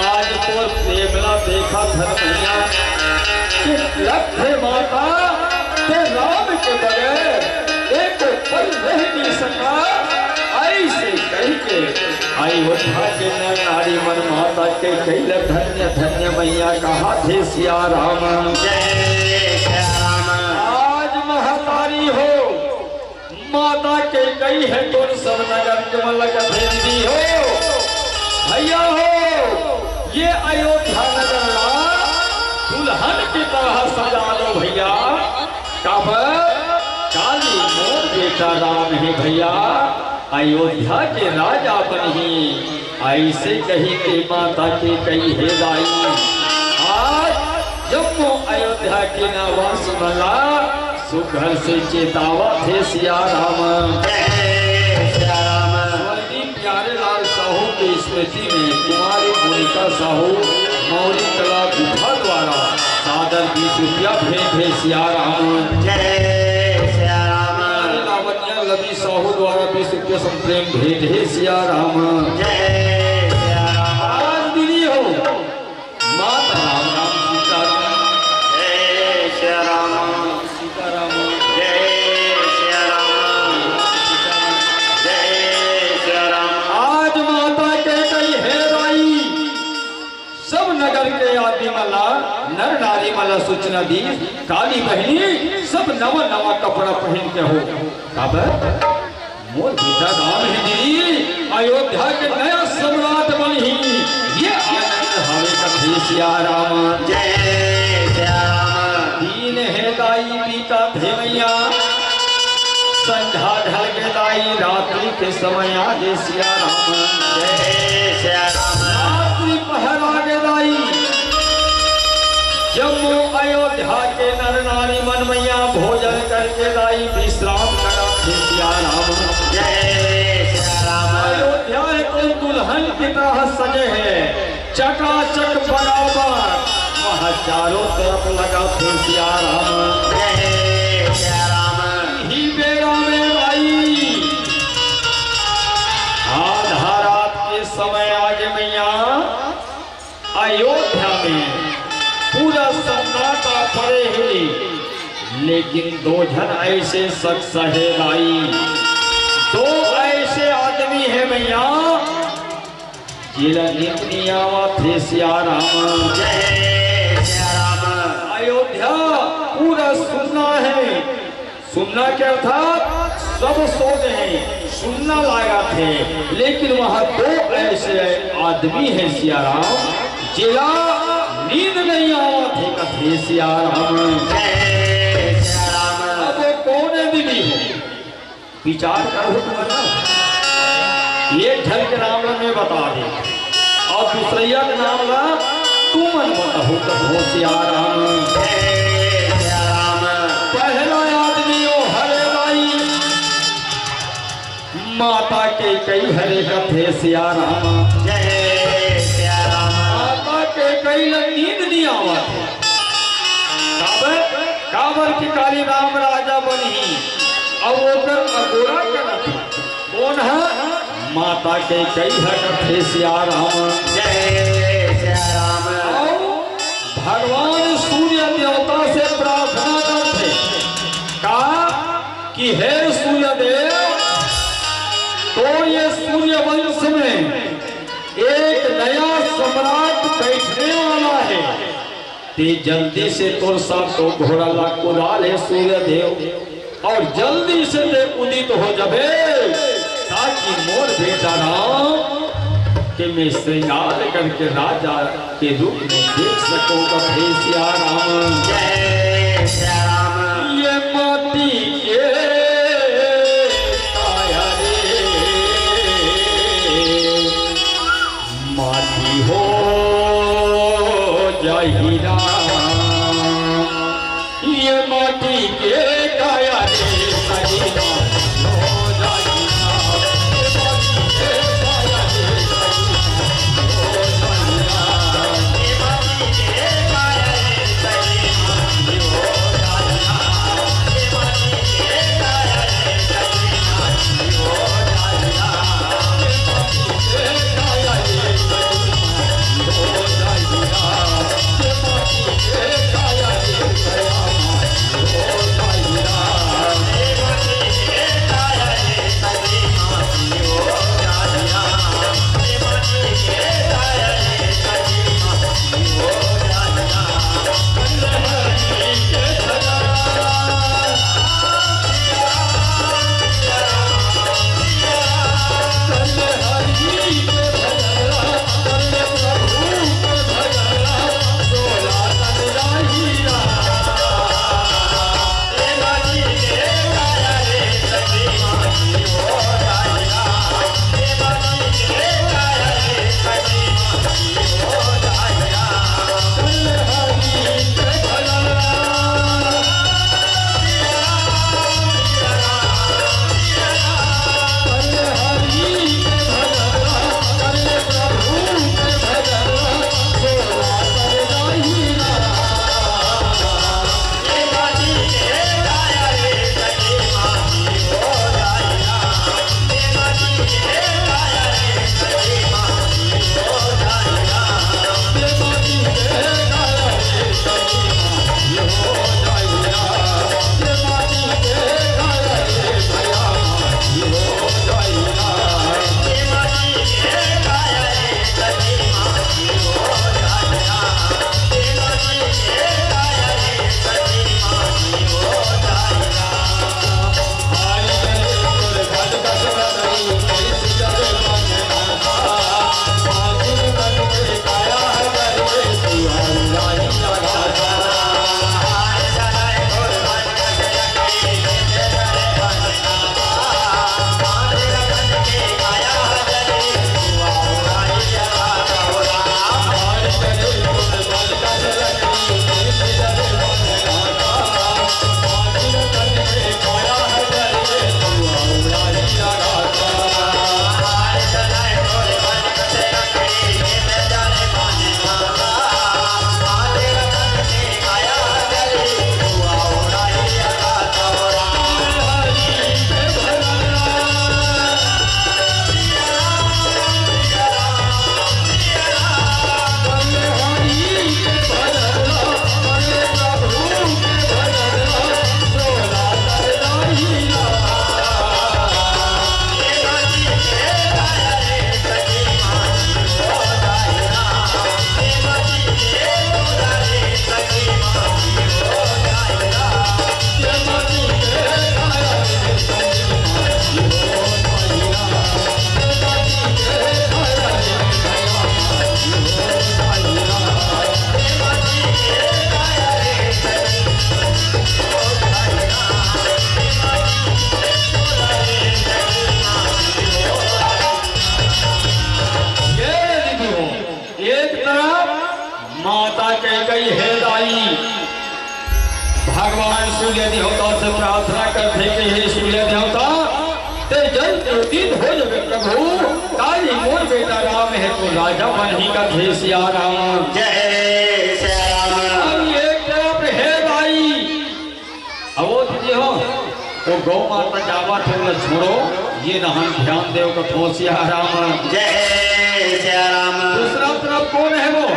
आज तोर प्रेम ला देखत हन भैया, कि लख माता ते राम के बगैर एको पल रहि नइ सका। अइसे कहि के अयोध्या के नर नारी मन माता कैकई ला धन्य धन्य मैया कहत हे सिया राम। जय सिया राम। आज महतारी हो, माता के कई हे तोर सब नगर के मन लगा भेज दी हो। भैया हो, ये अयोध्या नगर ला दुल्हन के तरह सजा लो भैया। काबर? काली मोर बेटा राम हे भैया, अयोध्या के राजा बनही। अइसे कहि के माता केकई हे दाई, आज जम्मो अयोध्या के नवासी मन ला सुघर से चेतावत हे सिया राम। जय सिया राम। स्वर्गीय प्यारे लाल साहू के स्मृति में कुमारी मोनिका साहू मौरी कला गुफा द्वारा सादर बीस रुपया भेंट हे सिया राम। जय सिया राम। प्यारे लावण्या लवी साहू द्वारा बीस रुपया संप्रेम भेंट हे सिया राम। जय सिया राम। आज दीदी हो, माता राम राम सीता राम। जय सिया राम। सीता राम। जय सिया राम। जय सिया राम। आज माता केकई हे दाई, सब नगर के आदमी मन ला, नर नारी मन ला सूचना दी, काली बहिनी सब नवा नवा कपड़ा पहिन के हो। काबर? मोर बेटा राम हे दीदी, अयोध्या के नया सम्राट बनही। ये आनंद हवे कथे सिया राम। जय सिया राम। दिन हे दाई बीतत हे मइया, संझा ढल गे दाई, रात्रि के समय आगे सिया राम। जय सिया राम। रात्रि पहर आगे दाई, जम्मो अयोध्या के नर नारी मन मइया भोजन करके दाई विश्राम करत हे सिया राम। जय सिया राम। अयोध्या हे तो दुल्हन की तरह सजे हे, चकाचक बराबर वहाँ चारों तरफ लगत हे सिया राम। जय सिया राम। ही बेरा में भाई आधा रात के समय आगे मइया अयोध्या में पूरा सन्नाटा पड़े हे, लेकिन दो झन ऐसे शख्स हे दाई, दो ऐसे आदमी हे मइया, जेला नींद नइ आवत हे सिया राम। जय सिया राम। अयोध्या पूरा सुन्ना हे, सुन्ना के अर्थात सब सो गे हे, सुन्ना लागत हे, लेकिन वहाँ दो ऐसे आदमी हे सिया राम, जेला नींद नइ आवत हे कथे सिया राम। जय सिया राम। अब वो कौन हे दीदी हो? विचार करहू तुमन ना। एक झन के नाम ला मैं बता देंव अउ दूसरइया के नाम ला तुमन बताहू कथों सिया राम। जय सिया राम। पहला आदमी ओ हरे दाई, माता केकई हरे कथे सिया राम। जय सिया राम। माता केकई ला नींद नइ आवत हे। काबर? काबर कि काली राम राजा बनही, अउ ओकर अगोरा करत हे। कोन ह? माता केकई ह कथे सिया राम। जय सिया राम। अउ भगवान सूर्य देवता से प्रार्थना करथे का कि हे सूर्य देव, तो ये सूर्यवंश में एक नया सम्राट बैठने वाला हे, ते जल्दी से तोर सात ठो घोड़ा ला कुदा ले सूर्य देव, अउ जल्दी से ते उदित हो जाबे, ताकि मोर बेटा राम के मैं श्रृंगार करके राजा के रूप में देख सकूं। कथे सिया राम। जय सिया राम। ये माटी के काया रे, माटी हो जाही राम। ये माटी के काया रे सजना, हो जाही राम। ये माटी के काया रे सजना, हो जाही राम। ये माटी के काया रे सजना, हो जाही राम। ये माटी कही, हे दाई, भगवान सूर्य देवता से प्रार्थना करथे कि हे सूर्य देवता, ते जल ज्योति हो जबे प्रभु, काली मोर बेटा राम हे तो राजा बनही कथे सिया राम। जय सिया राम। अब एक तरफ हे दाई, अब वो दीदी हो, वो गौ माता जावत हे, ओला छोड़ो, ये नहन ध्यान देव कथो सिया राम। जय सिया राम। दूसरा तरफ कौन है वो?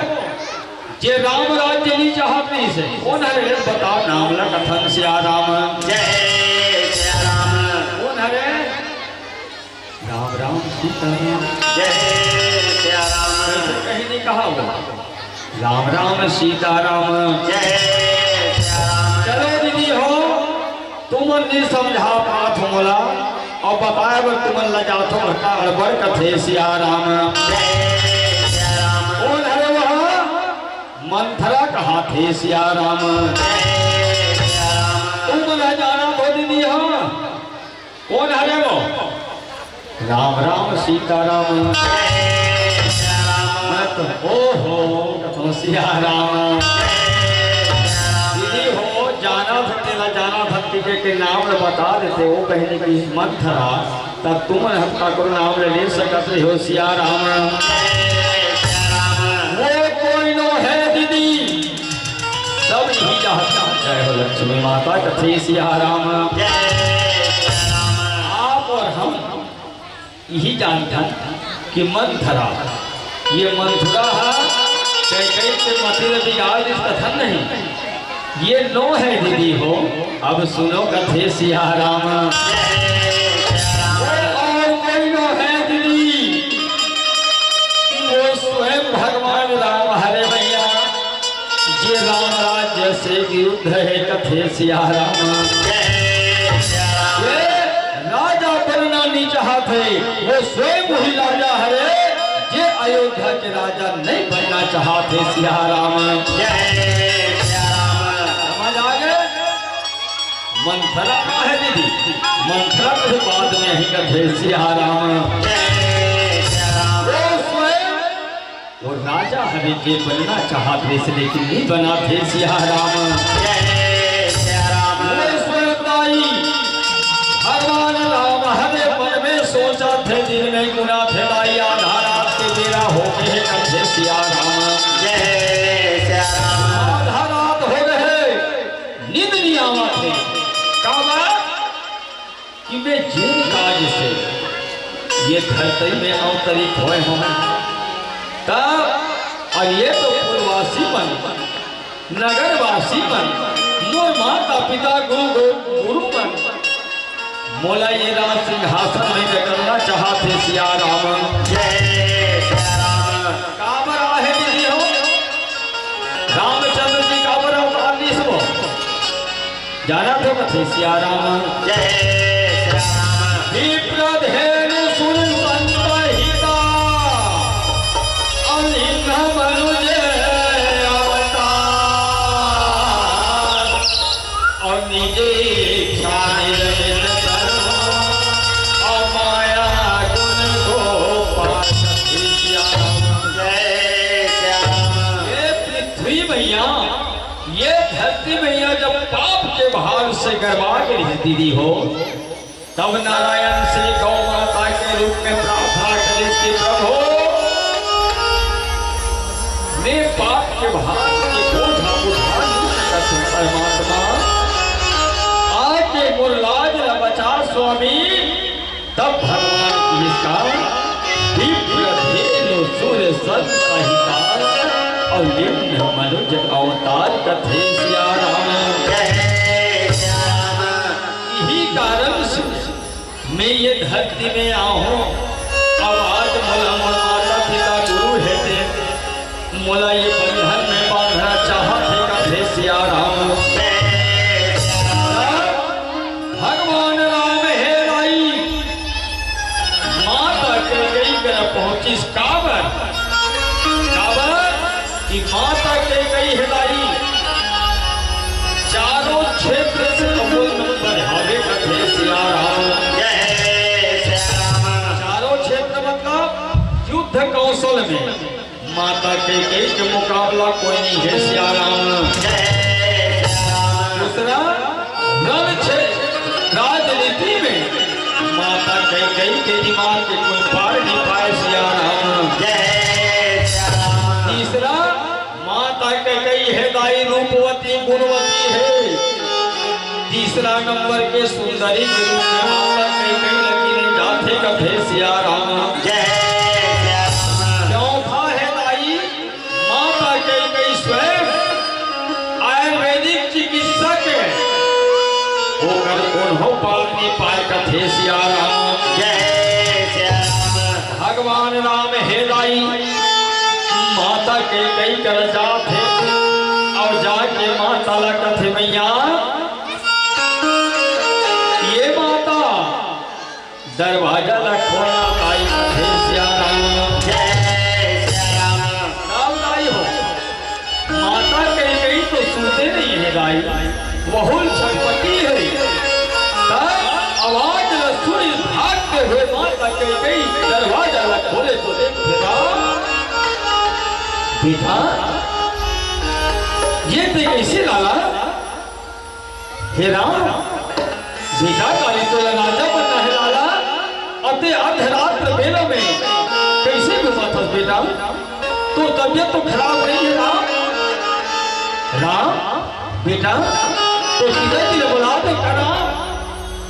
जे राम राज्य नहीं चाहत नहीं से। कौन हरे? बता नाम ला कथन सिया राम। जय सिया राम। कौन हरे? राम राम सीता राम। जय सिया राम। कहीं नहीं कहा वो। राम राम सीता राम। जय सिया राम। चलो दीदी हो, तुमन नहीं समझा पात हो मोला, अउ बताए बर तुमन ला जाथो, घटा गड़बड़ कथे सिया राम। जय सिया राम। कौन हरे वह? मंथरा कहाथे सिया राम। जय सिया राम। तुमन ला जाना तो दीदी हो, कौन हरे वो? राम राम सीता राम। मैं तो ओ हो कथो सिया राम। दीदी हो, जाना था तेला, जाना था, ठीक है कि नाम ला बता देते, वो कहने की मंथरा, तब तुमन हत्ता करो नाम ले, ले सकत रहो सिया राम। वो कोई नो है दीदी, सब यही चाहता। जय हो लक्ष्मी माता कथे सिया राम। आप और हम यही जानथन कि मंथरा, ये मंथरा हा कैकई के मति ल बिगाड़ दिस कथन नहीं। ये नो है दीदी हो, अब सुनो कथे सिया राम। वो और कोई नो है दीदी, वो स्वयं भगवान राम हरे भैया। जे राम राज्य से विरुद्ध है कथे सिया राम। जय सिया राम। ये राजा बनना नहीं चाहत है, वो स्वयं वही राजा हरे, जे अयोध्या के राजा नहीं बनना चाहत है सिया राम। जय सिया राम। समझ आ गए? मंथरा कहाँ है दीदी? मंथरा तो बाद में ही कथे सिया राम। जय सिया राम। वो स्वयं वो राजा हरे जे बनना चाहत रहिस, लेकिन नहीं बना थे सिया राम। जय सिया राम। बोले स्वयं दाई, भगवान राम हरे मन में सोचा थे, दिल में गुना थे दाई, आधा रात के बेरा हो गए कथे सिया राम। जय सिया राम। आधा रात हो रहे, नींद नहीं आवा थे। का बात? कि मैं जेन काज से ये धरती में अवतरित होए हों, त अब ये तो पुरवासी मन, नगरवासी मन, मोर माता पिता गुरु गो-, गुरु मन, मोला ये राज सिंहासन में जगलना चाहत हे सिया राम। जय सिया राम। काबर आहे दीदी हो? रामचंद्र जी काबर अवतार लीस वो? जानत हो कथे सिया राम। जय सिया राम। विप्र धेनु सुर संत हिता, अउ लीन्ह मनुज अवतार। अउ निज इच्छा निरमित कर्म, अउ माया गुण को पार। जय सिया राम। ये पृथ्वी मैया, ये धरती मैया जब पाप के भार से गरमा गई दीदी हो, तब नारायण से गौ माता के रूप में प्रार्थना करिस कि प्रभु, मैं पाप के भार के बोझा उठा नहीं सकत हूँ परमात्मा, आके मोर लाज ला बचा स्वामी। तब भगवान कहिस का, विप्र धेनु सुर संत हिता, अउ लीन्ह मनुज अवतार कथे सिया राम। जय सिया राम। यही कारण से मैं ये धरती में आहूँ। अब आज मोला मोर माता पिता गुरु हे ते मोला ये बंधन में बांधना चाहत हे कथे सिया राम। भगवान राम हे दाई, माता कैकई करा पहुंचिस काबर? काबर कि माता कैकई हे दाई, चारों क्षेत्र से अव्वल नंबर हावे कथे सिया राम। जय सिया राम। चारों क्षेत्र मतलब युद्ध कौशल में माता कैकेयी के मुकाबला कोई नहीं है सिया राम। जय सिया राम। दूसरा, रण क्षेत्र राजनीति में माता कैकेयी के दिमाग के कोई पार नहीं पाए सिया राम। जय सिया राम। तीसरा, माता कैकेयी हे दाई रूपवती गुणवती हे। तीसरा नंबर के सुंदरी के रूप में माता कैकेयी लगी ने जाथे कथे सिया राम। जय सिया राम। चौथा हे दाई माता कैकेयी स्वयं आयुर्वेदिक चिकित्सक हे, ओकर कोनो पार नहीं पाए कथे सिया राम। जय सिया राम। भगवान राम हे दाई माता कैकेयी कर जाथे अउ जाके माता ला कथे, "मैया, ये माता, दरवाजा ला खोलना ताई।" कथे सिया राम। जय सिया राम। राम दाई हो, माता कैकेयी तो सुनते नहीं है दाई, बहुत छटपटी है। तब आवाज ला सुनी भागते हुए माता कैकेयी दरवाजा ला खोले तो देख बेटा, बेटा, ये ते कैसे लाला? हे राम, बेटा काली तो लगा जा बता है लाला, अते अर्धरात्र बेला में कैसे घुमाथस बेटा? तो तबीयत तो खराब नहीं है राम। राम, बेटा, तो सीधा जी ला बुला दे का राम?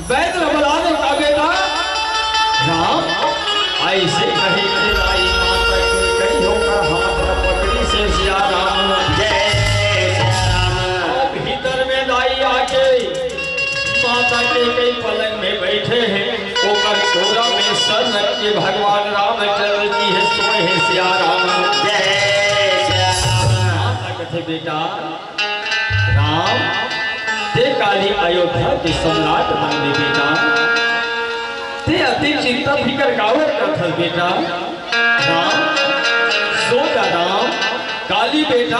वैद्य ला बुला दे का बेटा? राम, ऐसे कहे के दाई माता कैकेयी ओकर हाथ ला पकड़ी से सिया राम। जय सिया राम। अब भीतर में दाई आके माता कैकेयी पलंग में बैठे हैं, ओकर कोरा में सर रख के भगवान रामचंद्र जी हे सोए हैं सिया राम। जय सिया राम। माता कथे, "बेटा राम, ते काली अयोध्या के सम्राट बन गे बेटा, ते अति चिंता फिकर काबर करथस बेटा?" राम, सो जा राम, काली बेटा,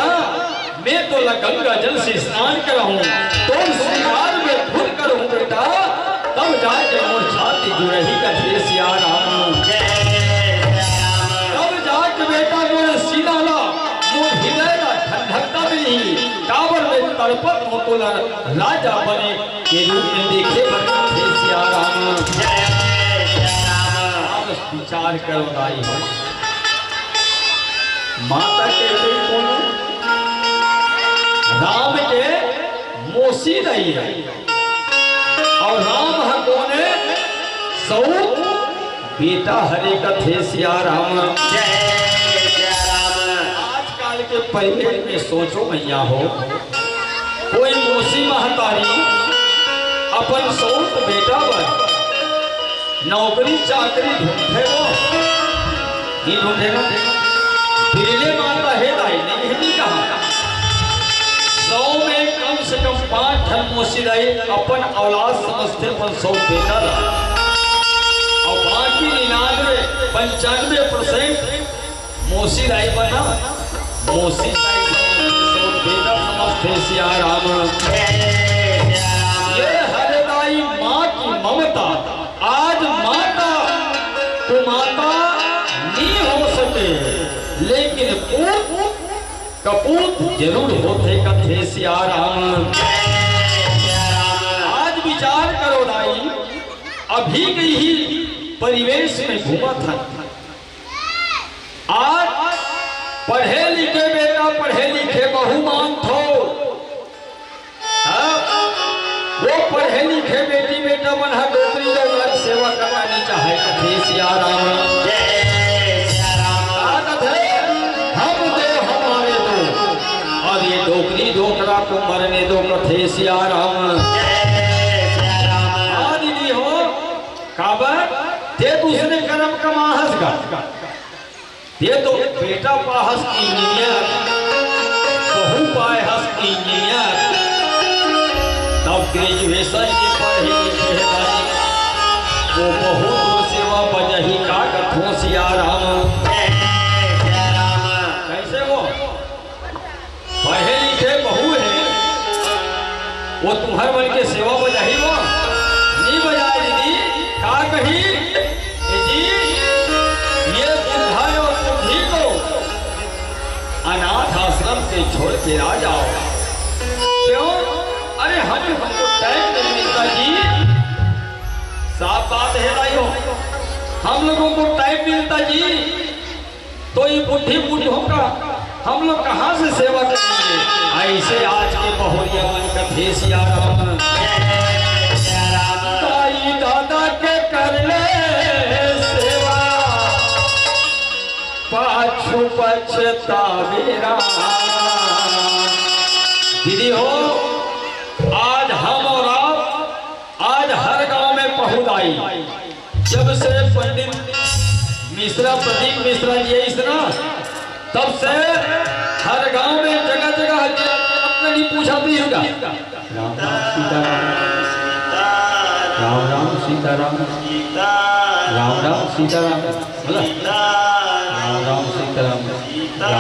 मैं तोला गंगा जल से स्नान कराहूं, तोर श्रृंगार में धुन करूं बेटा, तब जाके मोर छाती जुड़ही कथे सिया राम। जय सिया राम। तब जाके बेटा मोर सीना ला, मोर हृदय ला ठंडकता मिलही, काबर मैं तड़पत हों तोला राजा बने के रूप में देखे बर कथे सिया राम। जय सिया राम। अब विचार करो दाई हो, माता कैकेयी कोन हे? राम के मौसी दाई हे। अउ राम ह कोन हे? सौत बेटा हरे कथे सिया राम। जय सिया राम। आजकल के परिवेश में सोचो मैया हो, कोई मौसी महतारी अपन सौत बेटा बर नौकरी चाकरी ढूंढे वो, नहीं ढूंढे ना? बिरले माता हे दाई, नहीं हे, नहीं कहा। सौ में कम से कम पांच ठन मौसी दाई अपन औलाद समझथे, अपन सौत बेटा ला। अउ बाकी निन्यानवे, पंचानवे परसेंट मौसी दाई बना, मौसी दाई बना, सौत बेटा समझथे सिया राम। ये हरे दाई माँ की ममता, आज माता तो माता नहीं हो सके, लेकिन पूत कपूत जरूर होथे कथे सिया राम। आज विचार करो दाई, अभी के ही परिवेश में घूमत हन। आज पढ़े लिखे बेटा, पढ़े लिखे बहू मांगथो। हाँ, वो पढ़े लिखे बेटी बेटा मन ह डोकरी लोग ला सेवा करना नहीं चाहे, कथे सिया राम। जय सिया राम। का कथे? हम दो हमारे दो, और ये डोकरी डोकरा को मरने दो, कथे सिया राम। जय सिया राम। हाँ दीदी हो, काबर? ते दूसरे कर्म कमाहस गा। ये तो बेटा पाहस इंजीनियर, बहू पाए हस इंजीनियर, तब ग्रेजुएशन के पढ़े लिखे हे भाई, वो बहू तो सेवा बजही का कथो सिया राम। कैसे वो? पढ़े लिखे बहू हे, वो तुम्हर मन के सेवा बजाही वो? नहीं बजाए दीदी, का कही? ए जी, ये बुद्धा और बुद्धि को छोड़ के आ जाओ। क्यों? अरे हम, हमको टाइम नहीं मिलता जी। साफ बात है भाइयों, हम लोगों को टाइम मिलता जी, तो ये बुढ़ी बुढ़ियों का हम लोग कहाँ से सेवा करेंगे? ऐसे आज के बहुरिया मन कथे सिया राम। दाई दादा के कर ले सेवा, पाछू पछतावे राम। दीदी हो, आज हम और आप, आज हर गांव में पहुंच आई। जब से पंडित मिश्रा, प्रदीप मिश्रा जी आइस ना, तब से हर गांव में जगह जगह हल्दी आपने नहीं पूछा भी होगा। राम राम सीताराम, राम राम सीताराम, राम राम सीताराम, बोला। राम राम सीताराम, राम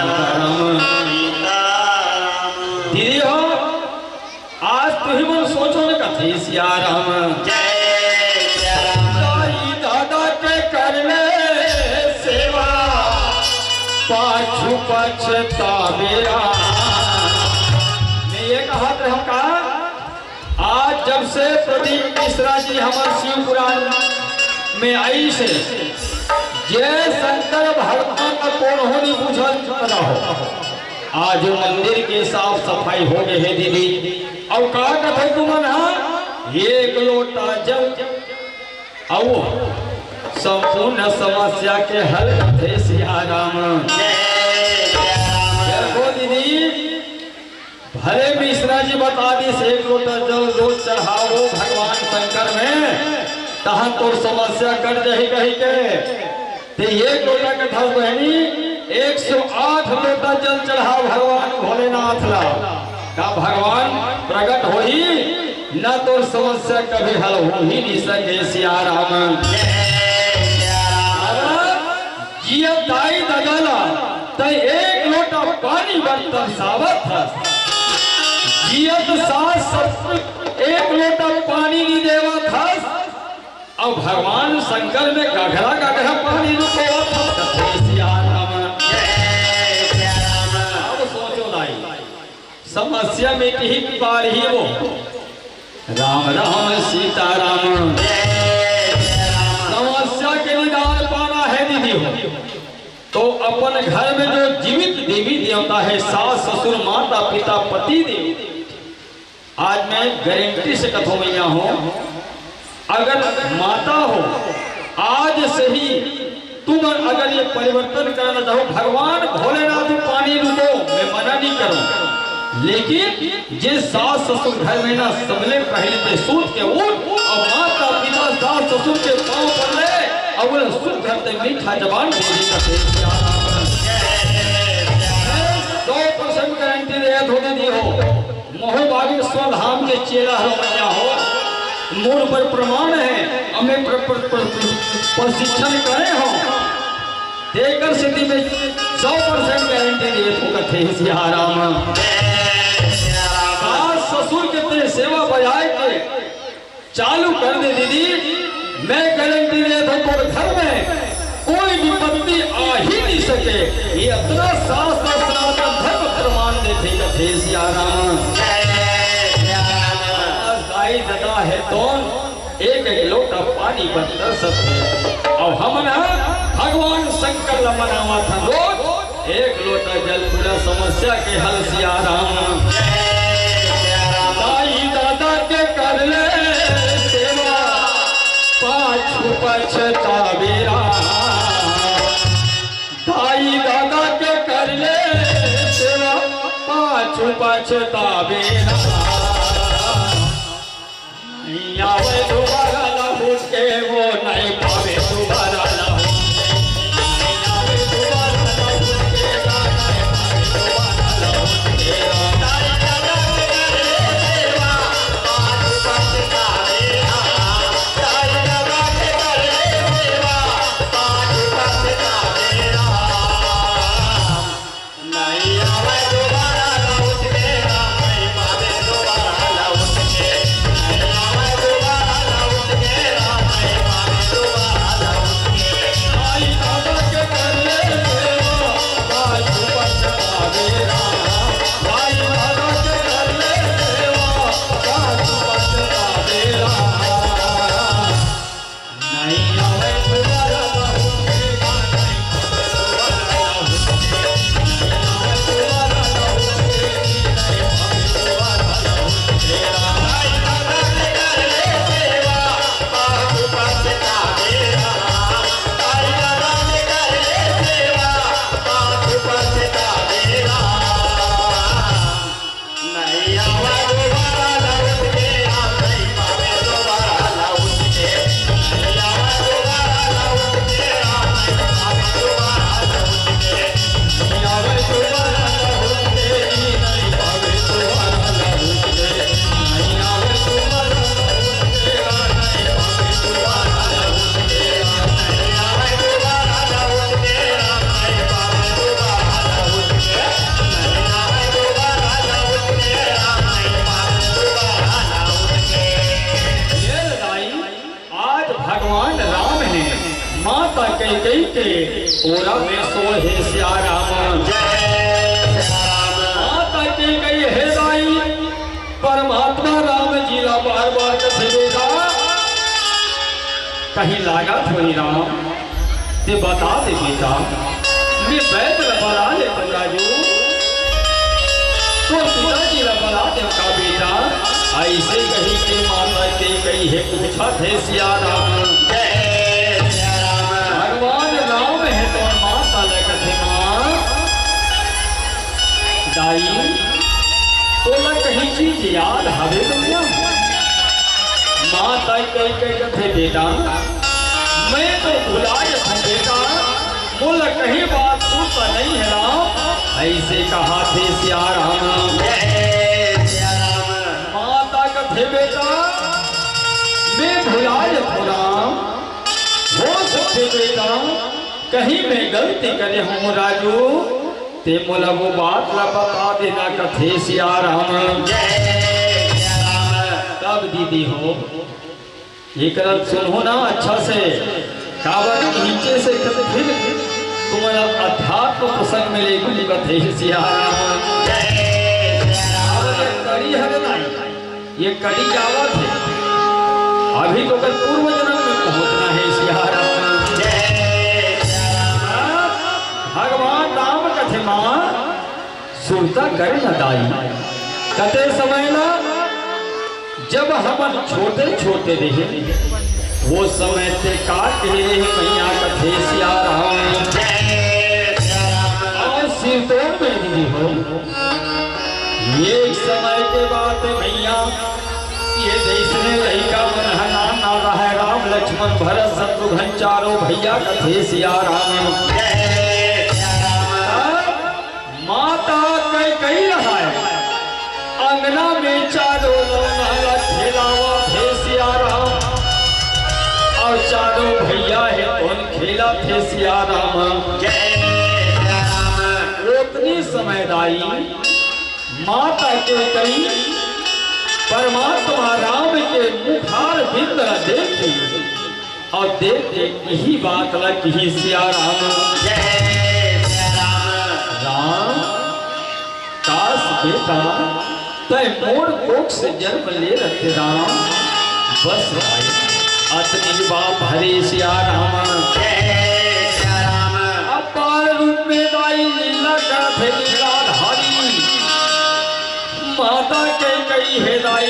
राम सीताराम। दीदी हो, आज तुही मन सोचो न कथे सिया राम। जय सिया राम। दाई दादा के कर ले सेवा, पाछू पछतावे राम। मैं ये कहत रहूं का, आज जब से प्रदीप मिश्रा जी हमर शिव पुराण में आइस, जय शंकर भगवान का कोनो नहीं पूछल पता हो। आज मंदिर के साफ सफाई हो गए है दीदी। अउ का कथे तुमन हा, एक लोटा जल अउ संपूर्ण समस्या के हल कथे सिया राम। देखो दीदी, भले मिश्रा जी बता दिस एक लोटा जल रोज चढ़ाओ भगवान शंकर में, तहां तोर समस्या कट जाही कही के। ते एक लोटा के धस बहनी, एक सौ आठ लोटा जल चढ़ाओ भगवान भोलेनाथ ला। का भगवान प्रकट होही? न तोर समस्या कभी हल हो ही नहीं सके सिया राम। जियत दाई ददा ला तै एक लोटा पानी बर तरसावत हस। जियत सास ससुर एक लोटा पानी नहीं देवत हस। अब भगवान शंकर में गघरा गघरा पानी लुकोवत हस। कथे सिया राम। अब सोचो दाई, समस्या मिटही कि बाढ़ही वो। राम राम सीताराम। समस्या के निदान पाना है दीदी हो, तो अपन घर में जो जीवित देवी देवता है, सास ससुर माता पिता पति देव, आज मैं गारंटी से कथों भैया हो, अगर माता हो, आज से ही तुम अगर ये परिवर्तन करना चाहो, भगवान भोलेनाथ पानी रुको, मैं मना नहीं करूं, लेकिन जे सास ससुर घर में ना, सबले पहले ते सूत के उठ और माता पिता सास ससुर के पांव पर ले और उन्हें सुख घर ते मीठा जबान दे दी का। सौ परसेंट गारंटी देत हो दीदी हो। महू बागेश्वर धाम के चेला हरो मैया हो, मोर ऊपर प्रमाण है, हमें प्र-, प्र-, प्र-, प्र-, प्रशिक्षण करे हो, तेकर सेती में सौ परसेंट गारंटी देत हो कथे सिया राम। सास ससुर के ते सेवा बजाए के चालू कर दे दीदी, मैं गारंटी देत हूं तोर घर में कोई विपत्ति आ ही नहीं सके। ये इतना सास का सनातन धर्म प्रमाण देथे कथे सिया राम। दाई ददा है तोन एक एक लोटा पानी बर तरसत हे। अउ हमन ह भगवान शंकर ल मनावत हन रोज। एक लोटा जल पूरा समस्या के हल सिया राम। दाई ददा के कर ले सेवा, पाछू पछतावे राम। दाई ददा के कर ले सेवा, पाछू पछतावे राम। नहीं आवे दोबारा लहुट के वो, नहीं पावे दोबारा लहुट के। नहीं आवे दोबारा लहुट के, नहीं पावे दोबारा लहुट के। ताई दादा के करे सेवा, पाछू पछतावे राम। ताई दादा के करे सेवा, पाछू पछतावे राम। नहीं आवे दोबारा लौट के, नहीं पावे दोबारा लौट के, नहीं आवे दोबारा लौट के। कई कई के ओरा में सोहे सिया राम। जय सिया राम। माता कई कई हे दाई, परमात्मा राम जी ला बार बार कथे बेटा, कहीं लागत होही राम, ते बता दे बेटा, मैं बैद ला बला लेथंव राजू, तोर पिताजी ला बला देंव का बेटा? अइसे कही के माता कई कई हे पूछत हे सिया राम। जय सिया राम। भगवान राम हे तोर माता ला कथे माँ, दाई, तोला कहीं चीज याद हवे भैया? माता कई कई कथे बेटा, मैं तो भुला जाथंव बेटा, मोला कहीं बात सुनता नहीं है राम। अइसे कहथे सिया राम। जय सिया राम। माता कथे बेटा, मैं भुला जाथंव राम, हो सकथे बेटा कहीं मैं गलती करे हों राजू, ते मोला वो बात ला बता देना कथे सिया राम। जय सिया राम। तब दीदी हो, एकरा सुनहू ना अच्छा से, काबर नीचे से कथे फिर तुम्हारा अध्यात्म प्रसंग में लेके कथे सिया राम। जय सिया राम। कड़ी हर नाई। ये कड़ी जावत हे, अभी तो ओकर पूर्व जन्म में पहुंचना हे सिया राम। जय सिया राम। भगवान राम कथे माँ, सुरता कर न दाई, कते समय ला जब हमन छोटे छोटे रहे, वो समय ते का कहे रहे मैया कथे सिया राम। जय सिया राम। अउ सिरतोन में भी हो, ये समय के बात हे भैया, ये जइसने लइका मन ह नान नान रहय, राम लक्ष्मण भरत शत्रुघ्न चारों भैया कथे सिया राम। माता कई कई रहय, अंगना में चारों ललना ला खेलावत हे सिया राम, अउ चारों भैया हे कोन खेलत हे सिया राम। जय सिया राम। ओतनी समय दाई माता कई कई परमात्मा राम के मुखार बिंद ला देखी अउ देख के इही बात ला किही सिया राम। जय सिया राम। राम, काश बेटा तय मोर कोख से जन्म ले रहते राम। बस भाई, अतनी बात हरे सिया राम। जय सिया राम। अपार रूप में दाई लीला करत हे लीलाधारी। माता कई कई हे दाई,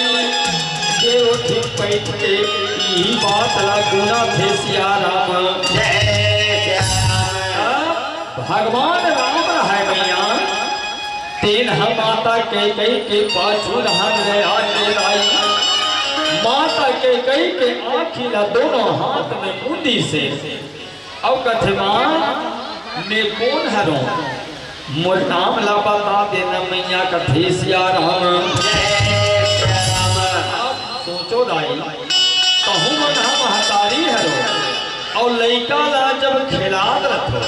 देव ठीक पैठ के इही बात ला गुना थे सिया राम। जय सिया राम। भगवान राम रहय मैया, तेन ह माता कई कई के पाछू रहन ले आके दाई। माता कई कई के आँखी ला दोनों हाथ में मुंदी से अउ कथे, "माँ, मैं कोन हरों? मोर नाम ला बता देना मैया," कथे सिया राम। अब सोचो दाई, कहूँ मन ह महतारी हरो, अउ लइका ला जब खेलात रथो,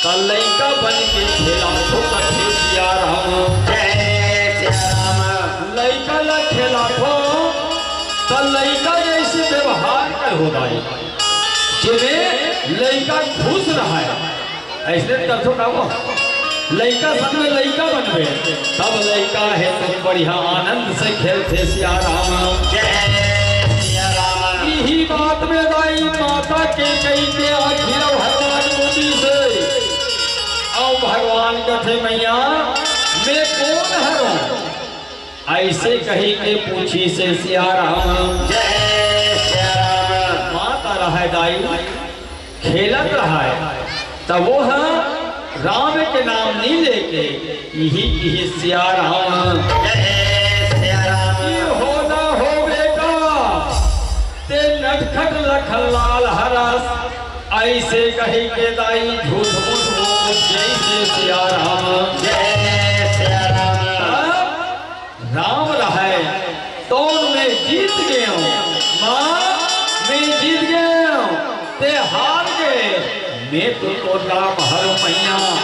त लइका बन के खेलाथो, कथे सिया राम। जय सिया राम। लइका ला खेलाथो, त लइका जइसे व्यवहार करहू दाई, जेमे लइका खुश रहय, अइसने करथो का वो? लइका संग में लइका बनबे, तब लइका हे तो बढ़िया आनंद से खेलथे सिया राम। जय सिया राम। इही बात में दाई माता कई कई के आँखी ला भगवान मोती से, अउ भगवान कथे, "मैया, मैं कोन हरों?" अइसे कही के पूछिस हे सिया राम। जय सिया राम। माता रहय दाई, खेलत रहय, त वो ह राम के नाम नी लेके इही किहिस सिया राम। जय सिया राम। कि हो ना हो बेटा, ते नटखट लखन लाल हरस, अइसे कही के दाई झूठ मूठ बोल जइसे सिया राम। जय सिया राम। राम रहय, तौन में जीत गेंव। माँ, मैं जीत गेंव, ते हार गे। मैं तो तोर राम हरों मैया,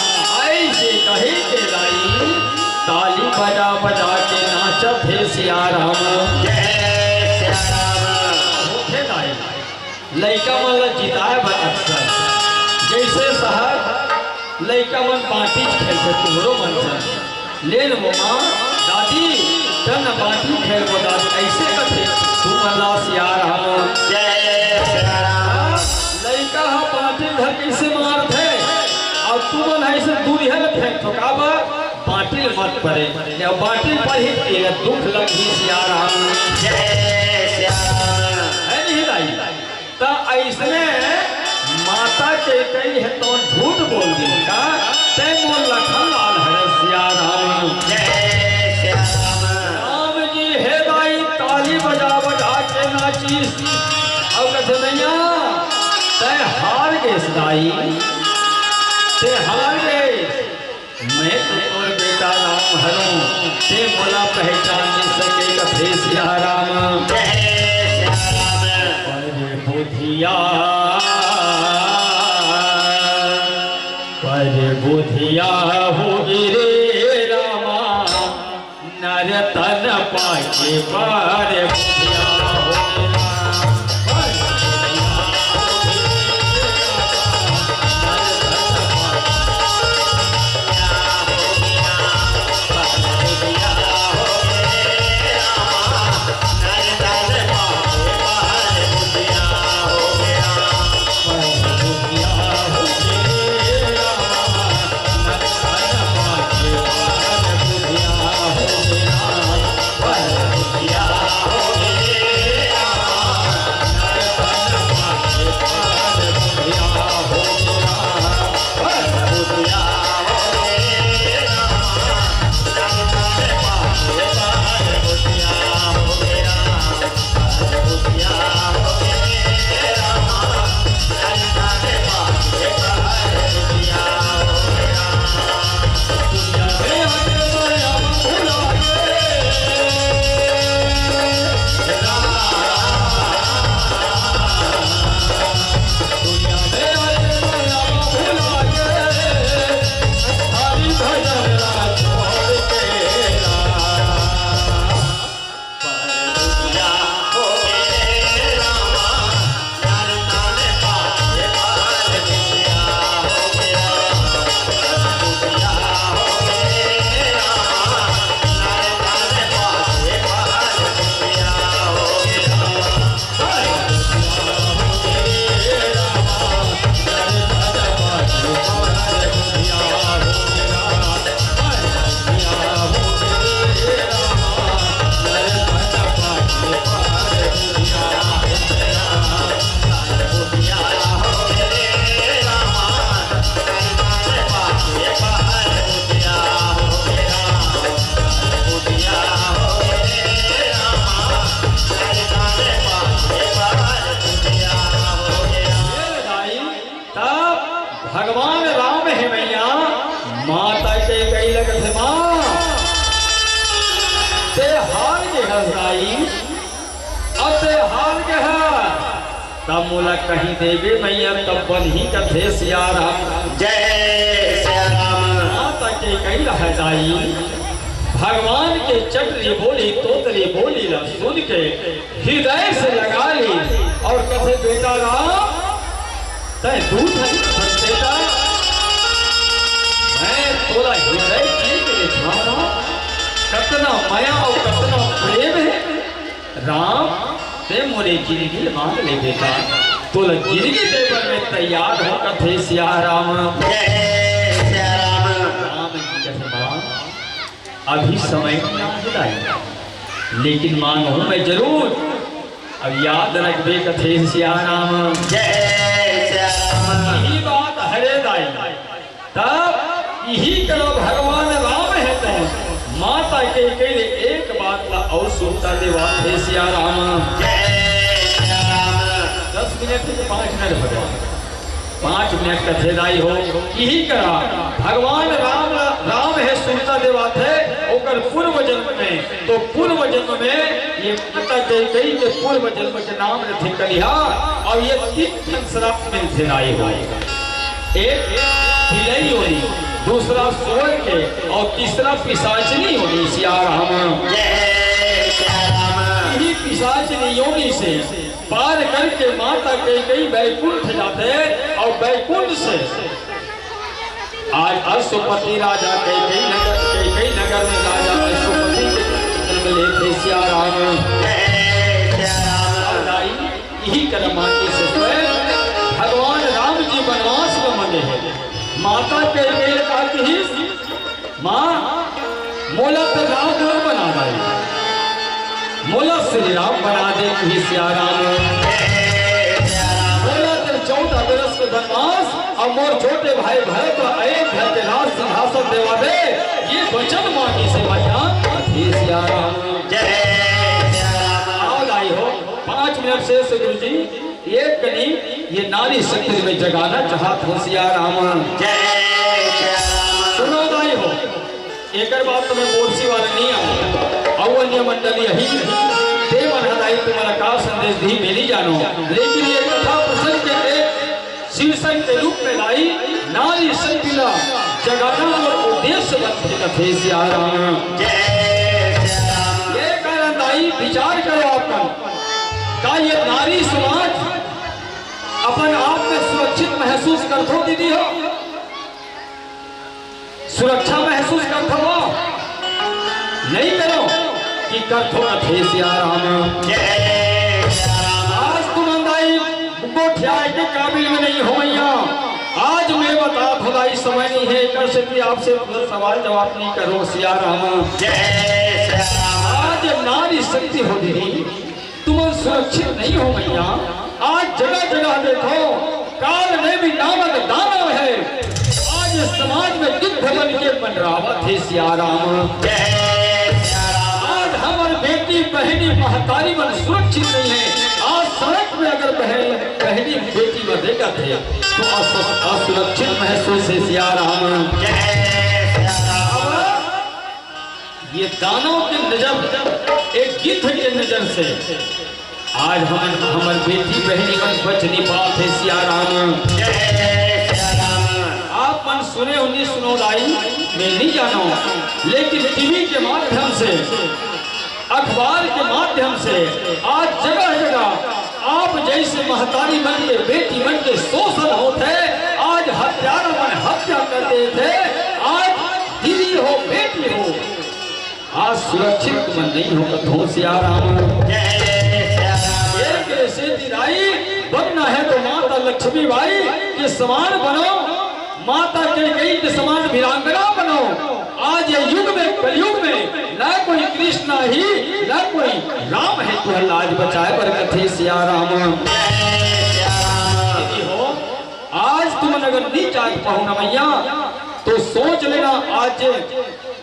अइसे कहे के दाई, ताली बजा बजा के नाचत हे सिया राम। जय सिया राम। होथे दाई। लइका मन ला जिताए बर अक्सर कइसे सहर लइका मन बांटी खेलथे, तुमरो मन सन। ले न वो माँ, दादी, चल न बांटी खेलबो दादी, अइसे कथे, तुमन ला सियार हम। जय सिया राम। लइका ह बांटी धर कइसे मारथे, अउ तुमन ह अइसे दूरिहा ले फेंकथो, काबर? बांटी मत परे, या बांटी परही त एला दुख लगही सियार हम। जय सिया राम। हे नहीं दाई? त अइसने माता कैकई ह तो झूठ बोल दिस का, तैं मोर लखन लाल हरे सिया राम। जय सिया राम। राम जी हे दाई ताली बजा बजा के नाचिस। अउ कथे, "भैया, तैं हार गेस दाई, तैं हार गेस।" मैं तो तोर बेटा राम हरंव, तैं मोला पहचान नइ सके, कथे सिया राम। जय सिया राम। अरे बुधिया, अरे बुधिया होगे रे रामा, नर तन पाके पर बुधिया होगे राम। तब भगवान राम हे भैया, माता कैकई लगत हे, माँ, तैं हार गे हस दाई, अब तैं हार गे हस, तब मोला कहि देबे भैया, तब बनही कथे सिया राम। जय सिया राम। माता कैकई लगत हे दाई, भगवान के चटरी बोली, तोतरी बोली ला सुन के हृदय से लगा ली अउ कथे, "बेटा राम, तैं दूध हरी बेटा, मैं तोला हृदय के भावना, कतना मया अउ कतना प्रेम हे। राम, तैं मोरे जिनगी मांग ले बेटा, तोला जिनगी दे बर मैं तैयार हंव," कथे सिया राम। जय सिया राम। राम जी कथे, माँ, अभी समय नहीं आए, लेकिन मांगहूं मैं जरूर। अब याद रखबे कथे सिया राम। जय सिया राम। यही बात हरे दाई। तब यही करा भगवान राम हे तो माता कैकई ले एक बात ला अउ सुनता देवा थे सिया राम। जय सिया राम। दस मिनट के पाँच मिनट भगवान। पाँच मिनट कथे दाई हो, इही करा भगवान राम, राम हे सुनता देवाथे, ओकर पूर्व जन्म में, तो पूर्व जन्म में ये माता कैकई के पूर्व जन्म के नाम रथे कलिहा, अउ ये तीन ठन श्राप मिलथे दाई हो। एक बिलई योनि, दूसरा सुअर के, अउ तीसरा पिशाचिनी योनि सिया राम। जय सिया राम। इही पिशाचिनी योनि से पार करके माता कैकेयी बैकुंठ जाथे अउ बैकुंठ से आज अश्वपति राजा कैकेयी नगर, कैकेयी नगर में राजा अश्वपति के जन्म लेथे। सिया राम। जय सिया राम। अउ दाई, इही करा माटी से स्वयं भगवान राम जी वनवास में मने हे। माता कैकेयी का किहिस, माँ, मोला तो राम ना बना दाई, मोला श्री राम बना दे, किहिस सिया राम। मोला तो चौदह बरस के वनवास अउ मोर छोटे भाई भरत ला अयोध्या के राज सिंहासन देवा दे, ये वचन मांगिस हे भैया, हे सिया राम। जय सिया राम। आओ दाई हो, पाँच मिनट से गुरु जी एक कनी ये नारी शक्ति में जगाना चाहत हों सिया राम। जय सिया राम। सुनो दाई हो, एकर बात तो मैं बोरसी वाला नहीं आऊँ, अउ अन्य मंडली यही दे मन हदाई तुम्हारा का संदेश दी मैं नहीं जानो, लेकिन ये कथा प्रसंग के एक शीर्षक के रूप में लाई नारी शक्ति ला जगाना अउ उद्देश्य बन के कथे सिया राम। जय सिया राम। ये कारण दाई विचार करो अपन, का ये नारी समाज अपन आप में सुरक्षित महसूस करथो दीदी हो? सुरक्षा महसूस करथो वो? नहीं करो कि करथो कथे सिया राम। जय सिया राम। आज तुम अंदाई गोठियाए के काबिल में नहीं हो भैया। आज मैं बता भलाई समय नहीं है, कर सकती आपसे सवाल जवाब नहीं करो सिया राम। जय सिया राम। आज नारी शक्ति हो दीदी, तुम सुरक्षित नहीं हो भैया। आज जगह जगह देखो, काल नेमी नामक दानव है, आज समाज में गिद्ध बन के मंडरावत हे सिया राम। जय सिया राम। आज हमर बेटी, बहनी, महतारी मन सुरक्षित नहीं है। आज सड़क में अगर बहन, बहनी, बेटी बंधेगा थे तो असु-, असुरक्षित महसूस हे सिया राम। जय सिया राम। ये दानव के नजर, एक गिद्ध के नजर से आज हम, हमर बेटी बहनी मन बच नहीं पात हे सिया राम। जय सिया राम। आप मन सुने हो नहीं सुनो दाई, मैं नहीं जानो, लेकिन टीवी के माध्यम से, अखबार के माध्यम से आज जगह जगह आप जैसे महतारी मन के, बेटी मन के शोषण होत हे। आज हत्यारा मन हत्या कर देत हे। आज दीदी हो, बेटी हो, आज सुरक्षित मन नहीं हो कथो सिया राम। जय सिया राम। एक ऐसे दिलाई बनना है तो माता लक्ष्मी बाई के समान बनो। माता कैकेयी के समान वीरांगना बनो। आज ये युग में, कलयुग में ना कोई कृष्णा ही, ना कोई राम है, तू लाज बचाए बर कथे सिया राम। जय सिया राम। दीदी हो, आज तुमन अगर नहीं जाग पाहू ना मैया, तो सोच लेना, आज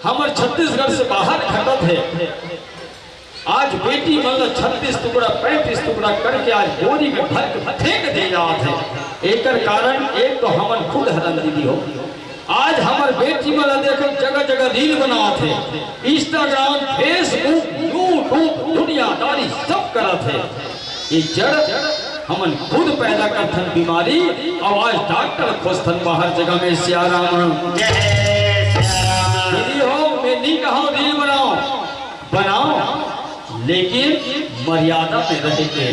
हमर छत्तीसगढ़ से बाहर घटत हे। आज बेटी मन ला छत्तीस टुकड़ा, पैंतीस टुकड़ा करके आज बोरी में भर के फेंक दे जात हे। एकर कारण एक तो हमन खुद हरन दीदी हो। आज हमर बेटी मन ला देखो, जगह जगह रील बनात हे, Instagram, Facebook, YouTube, दुनियादारी सब करत हे। ये जड़ हमन खुद पैदा करथन बीमारी, अउ आज डॉक्टर खोजथन बाहर जगह में सिया राम। जय सिया राम। दीदी हो, मैं नहीं कहूँ रील बनाओ, बनाओ, लेकिन मर्यादा में रह के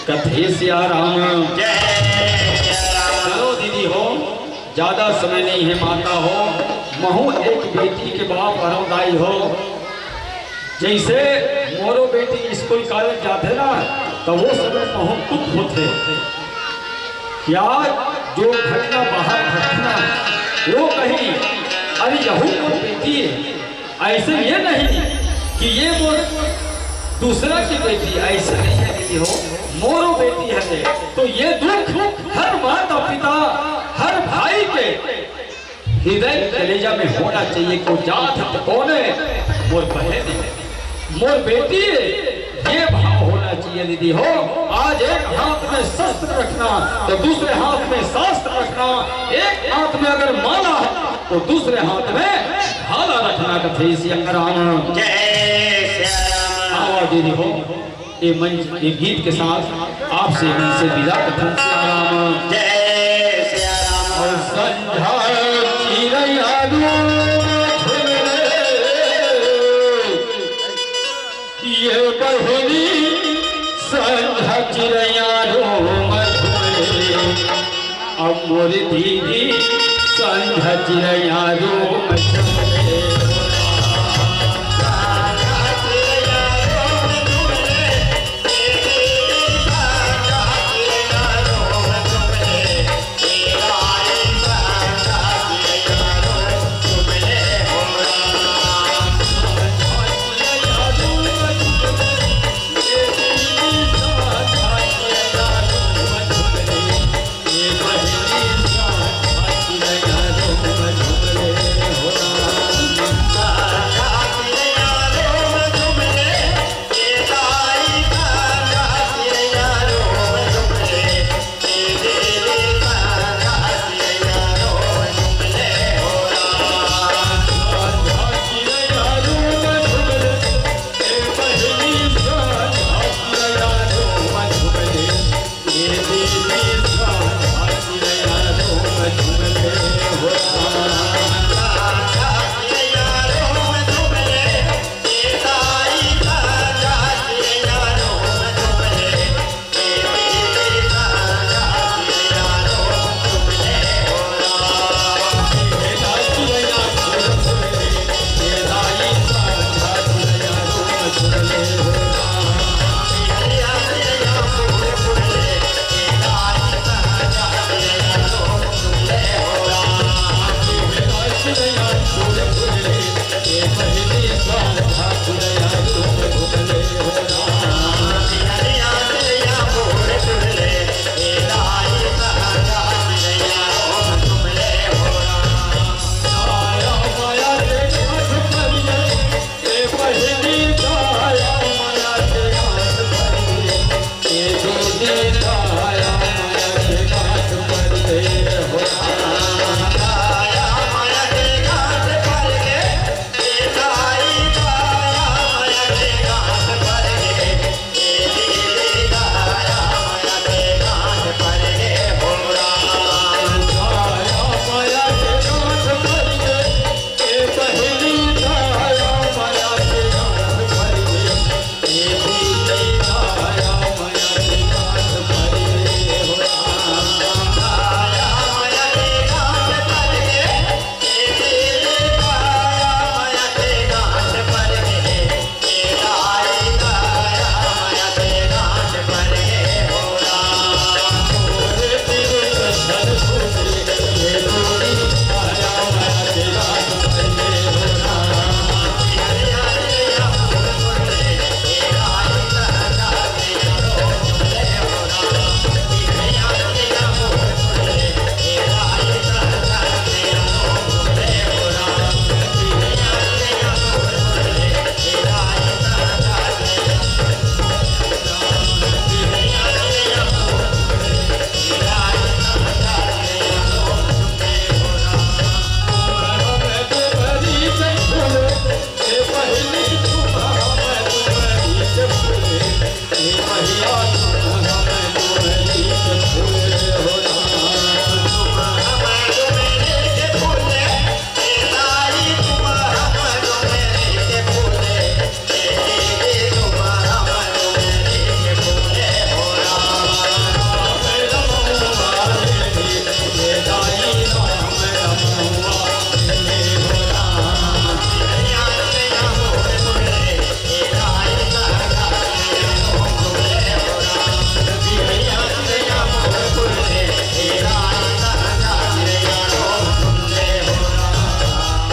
कथे सिया राम। जय सिया राम। चलो दीदी हो, ज्यादा समय नहीं है माता हो, महू एक बेटी के बाप हरव दाई हो। जैसे मोरो बेटी स्कूल कॉलेज जाथे ना, तो वो समय महू दुख होथे। क्या जो घटना बाहर घटना, वो कहीं, अरे यहू मोर बेटी है। ऐसे ये नहीं कि ये मोर दूसरा की बेटी, ऐसे नहीं है दीदी हो, मोरो बेटी है। तो ये दुख हर माता पिता, हर भाई के हृदय कलेजा में होना चाहिए कि वो जात है तो कौन है, मोर बहन है, मोर बेटी है, ये भाव होना चाहिए दीदी हो। आज एक हाथ में शस्त्र रखना तो दूसरे हाथ में शास्त्र रखना, एक हाथ में अगर माला है तो दूसरे हाथ में भाला रखना कथे सिया राम। जय सिया राम। आवा दीदी हो, ये मंच, ये गीत के साथ आपसे मंच से विदा कथन सिया राम। जय सिया राम। अउ संझा चिरैया रूप झुलरे, ये बहिनी संझा चिरैया मोर दीदी संझा चिरैया रूम झुमले।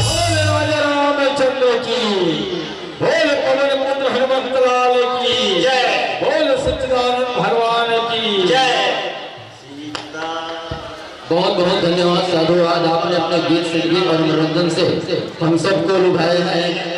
बोल राजा रामचंद्र की, बोल पवन पुत्र हनुमंत लाल की, बोल सच्चिदानंद भगवान की जय। बहुत बहुत धन्यवाद साधु, आज आपने अपने गीत संगीत और मनोरंजन से हम सबको लुभाए हैं।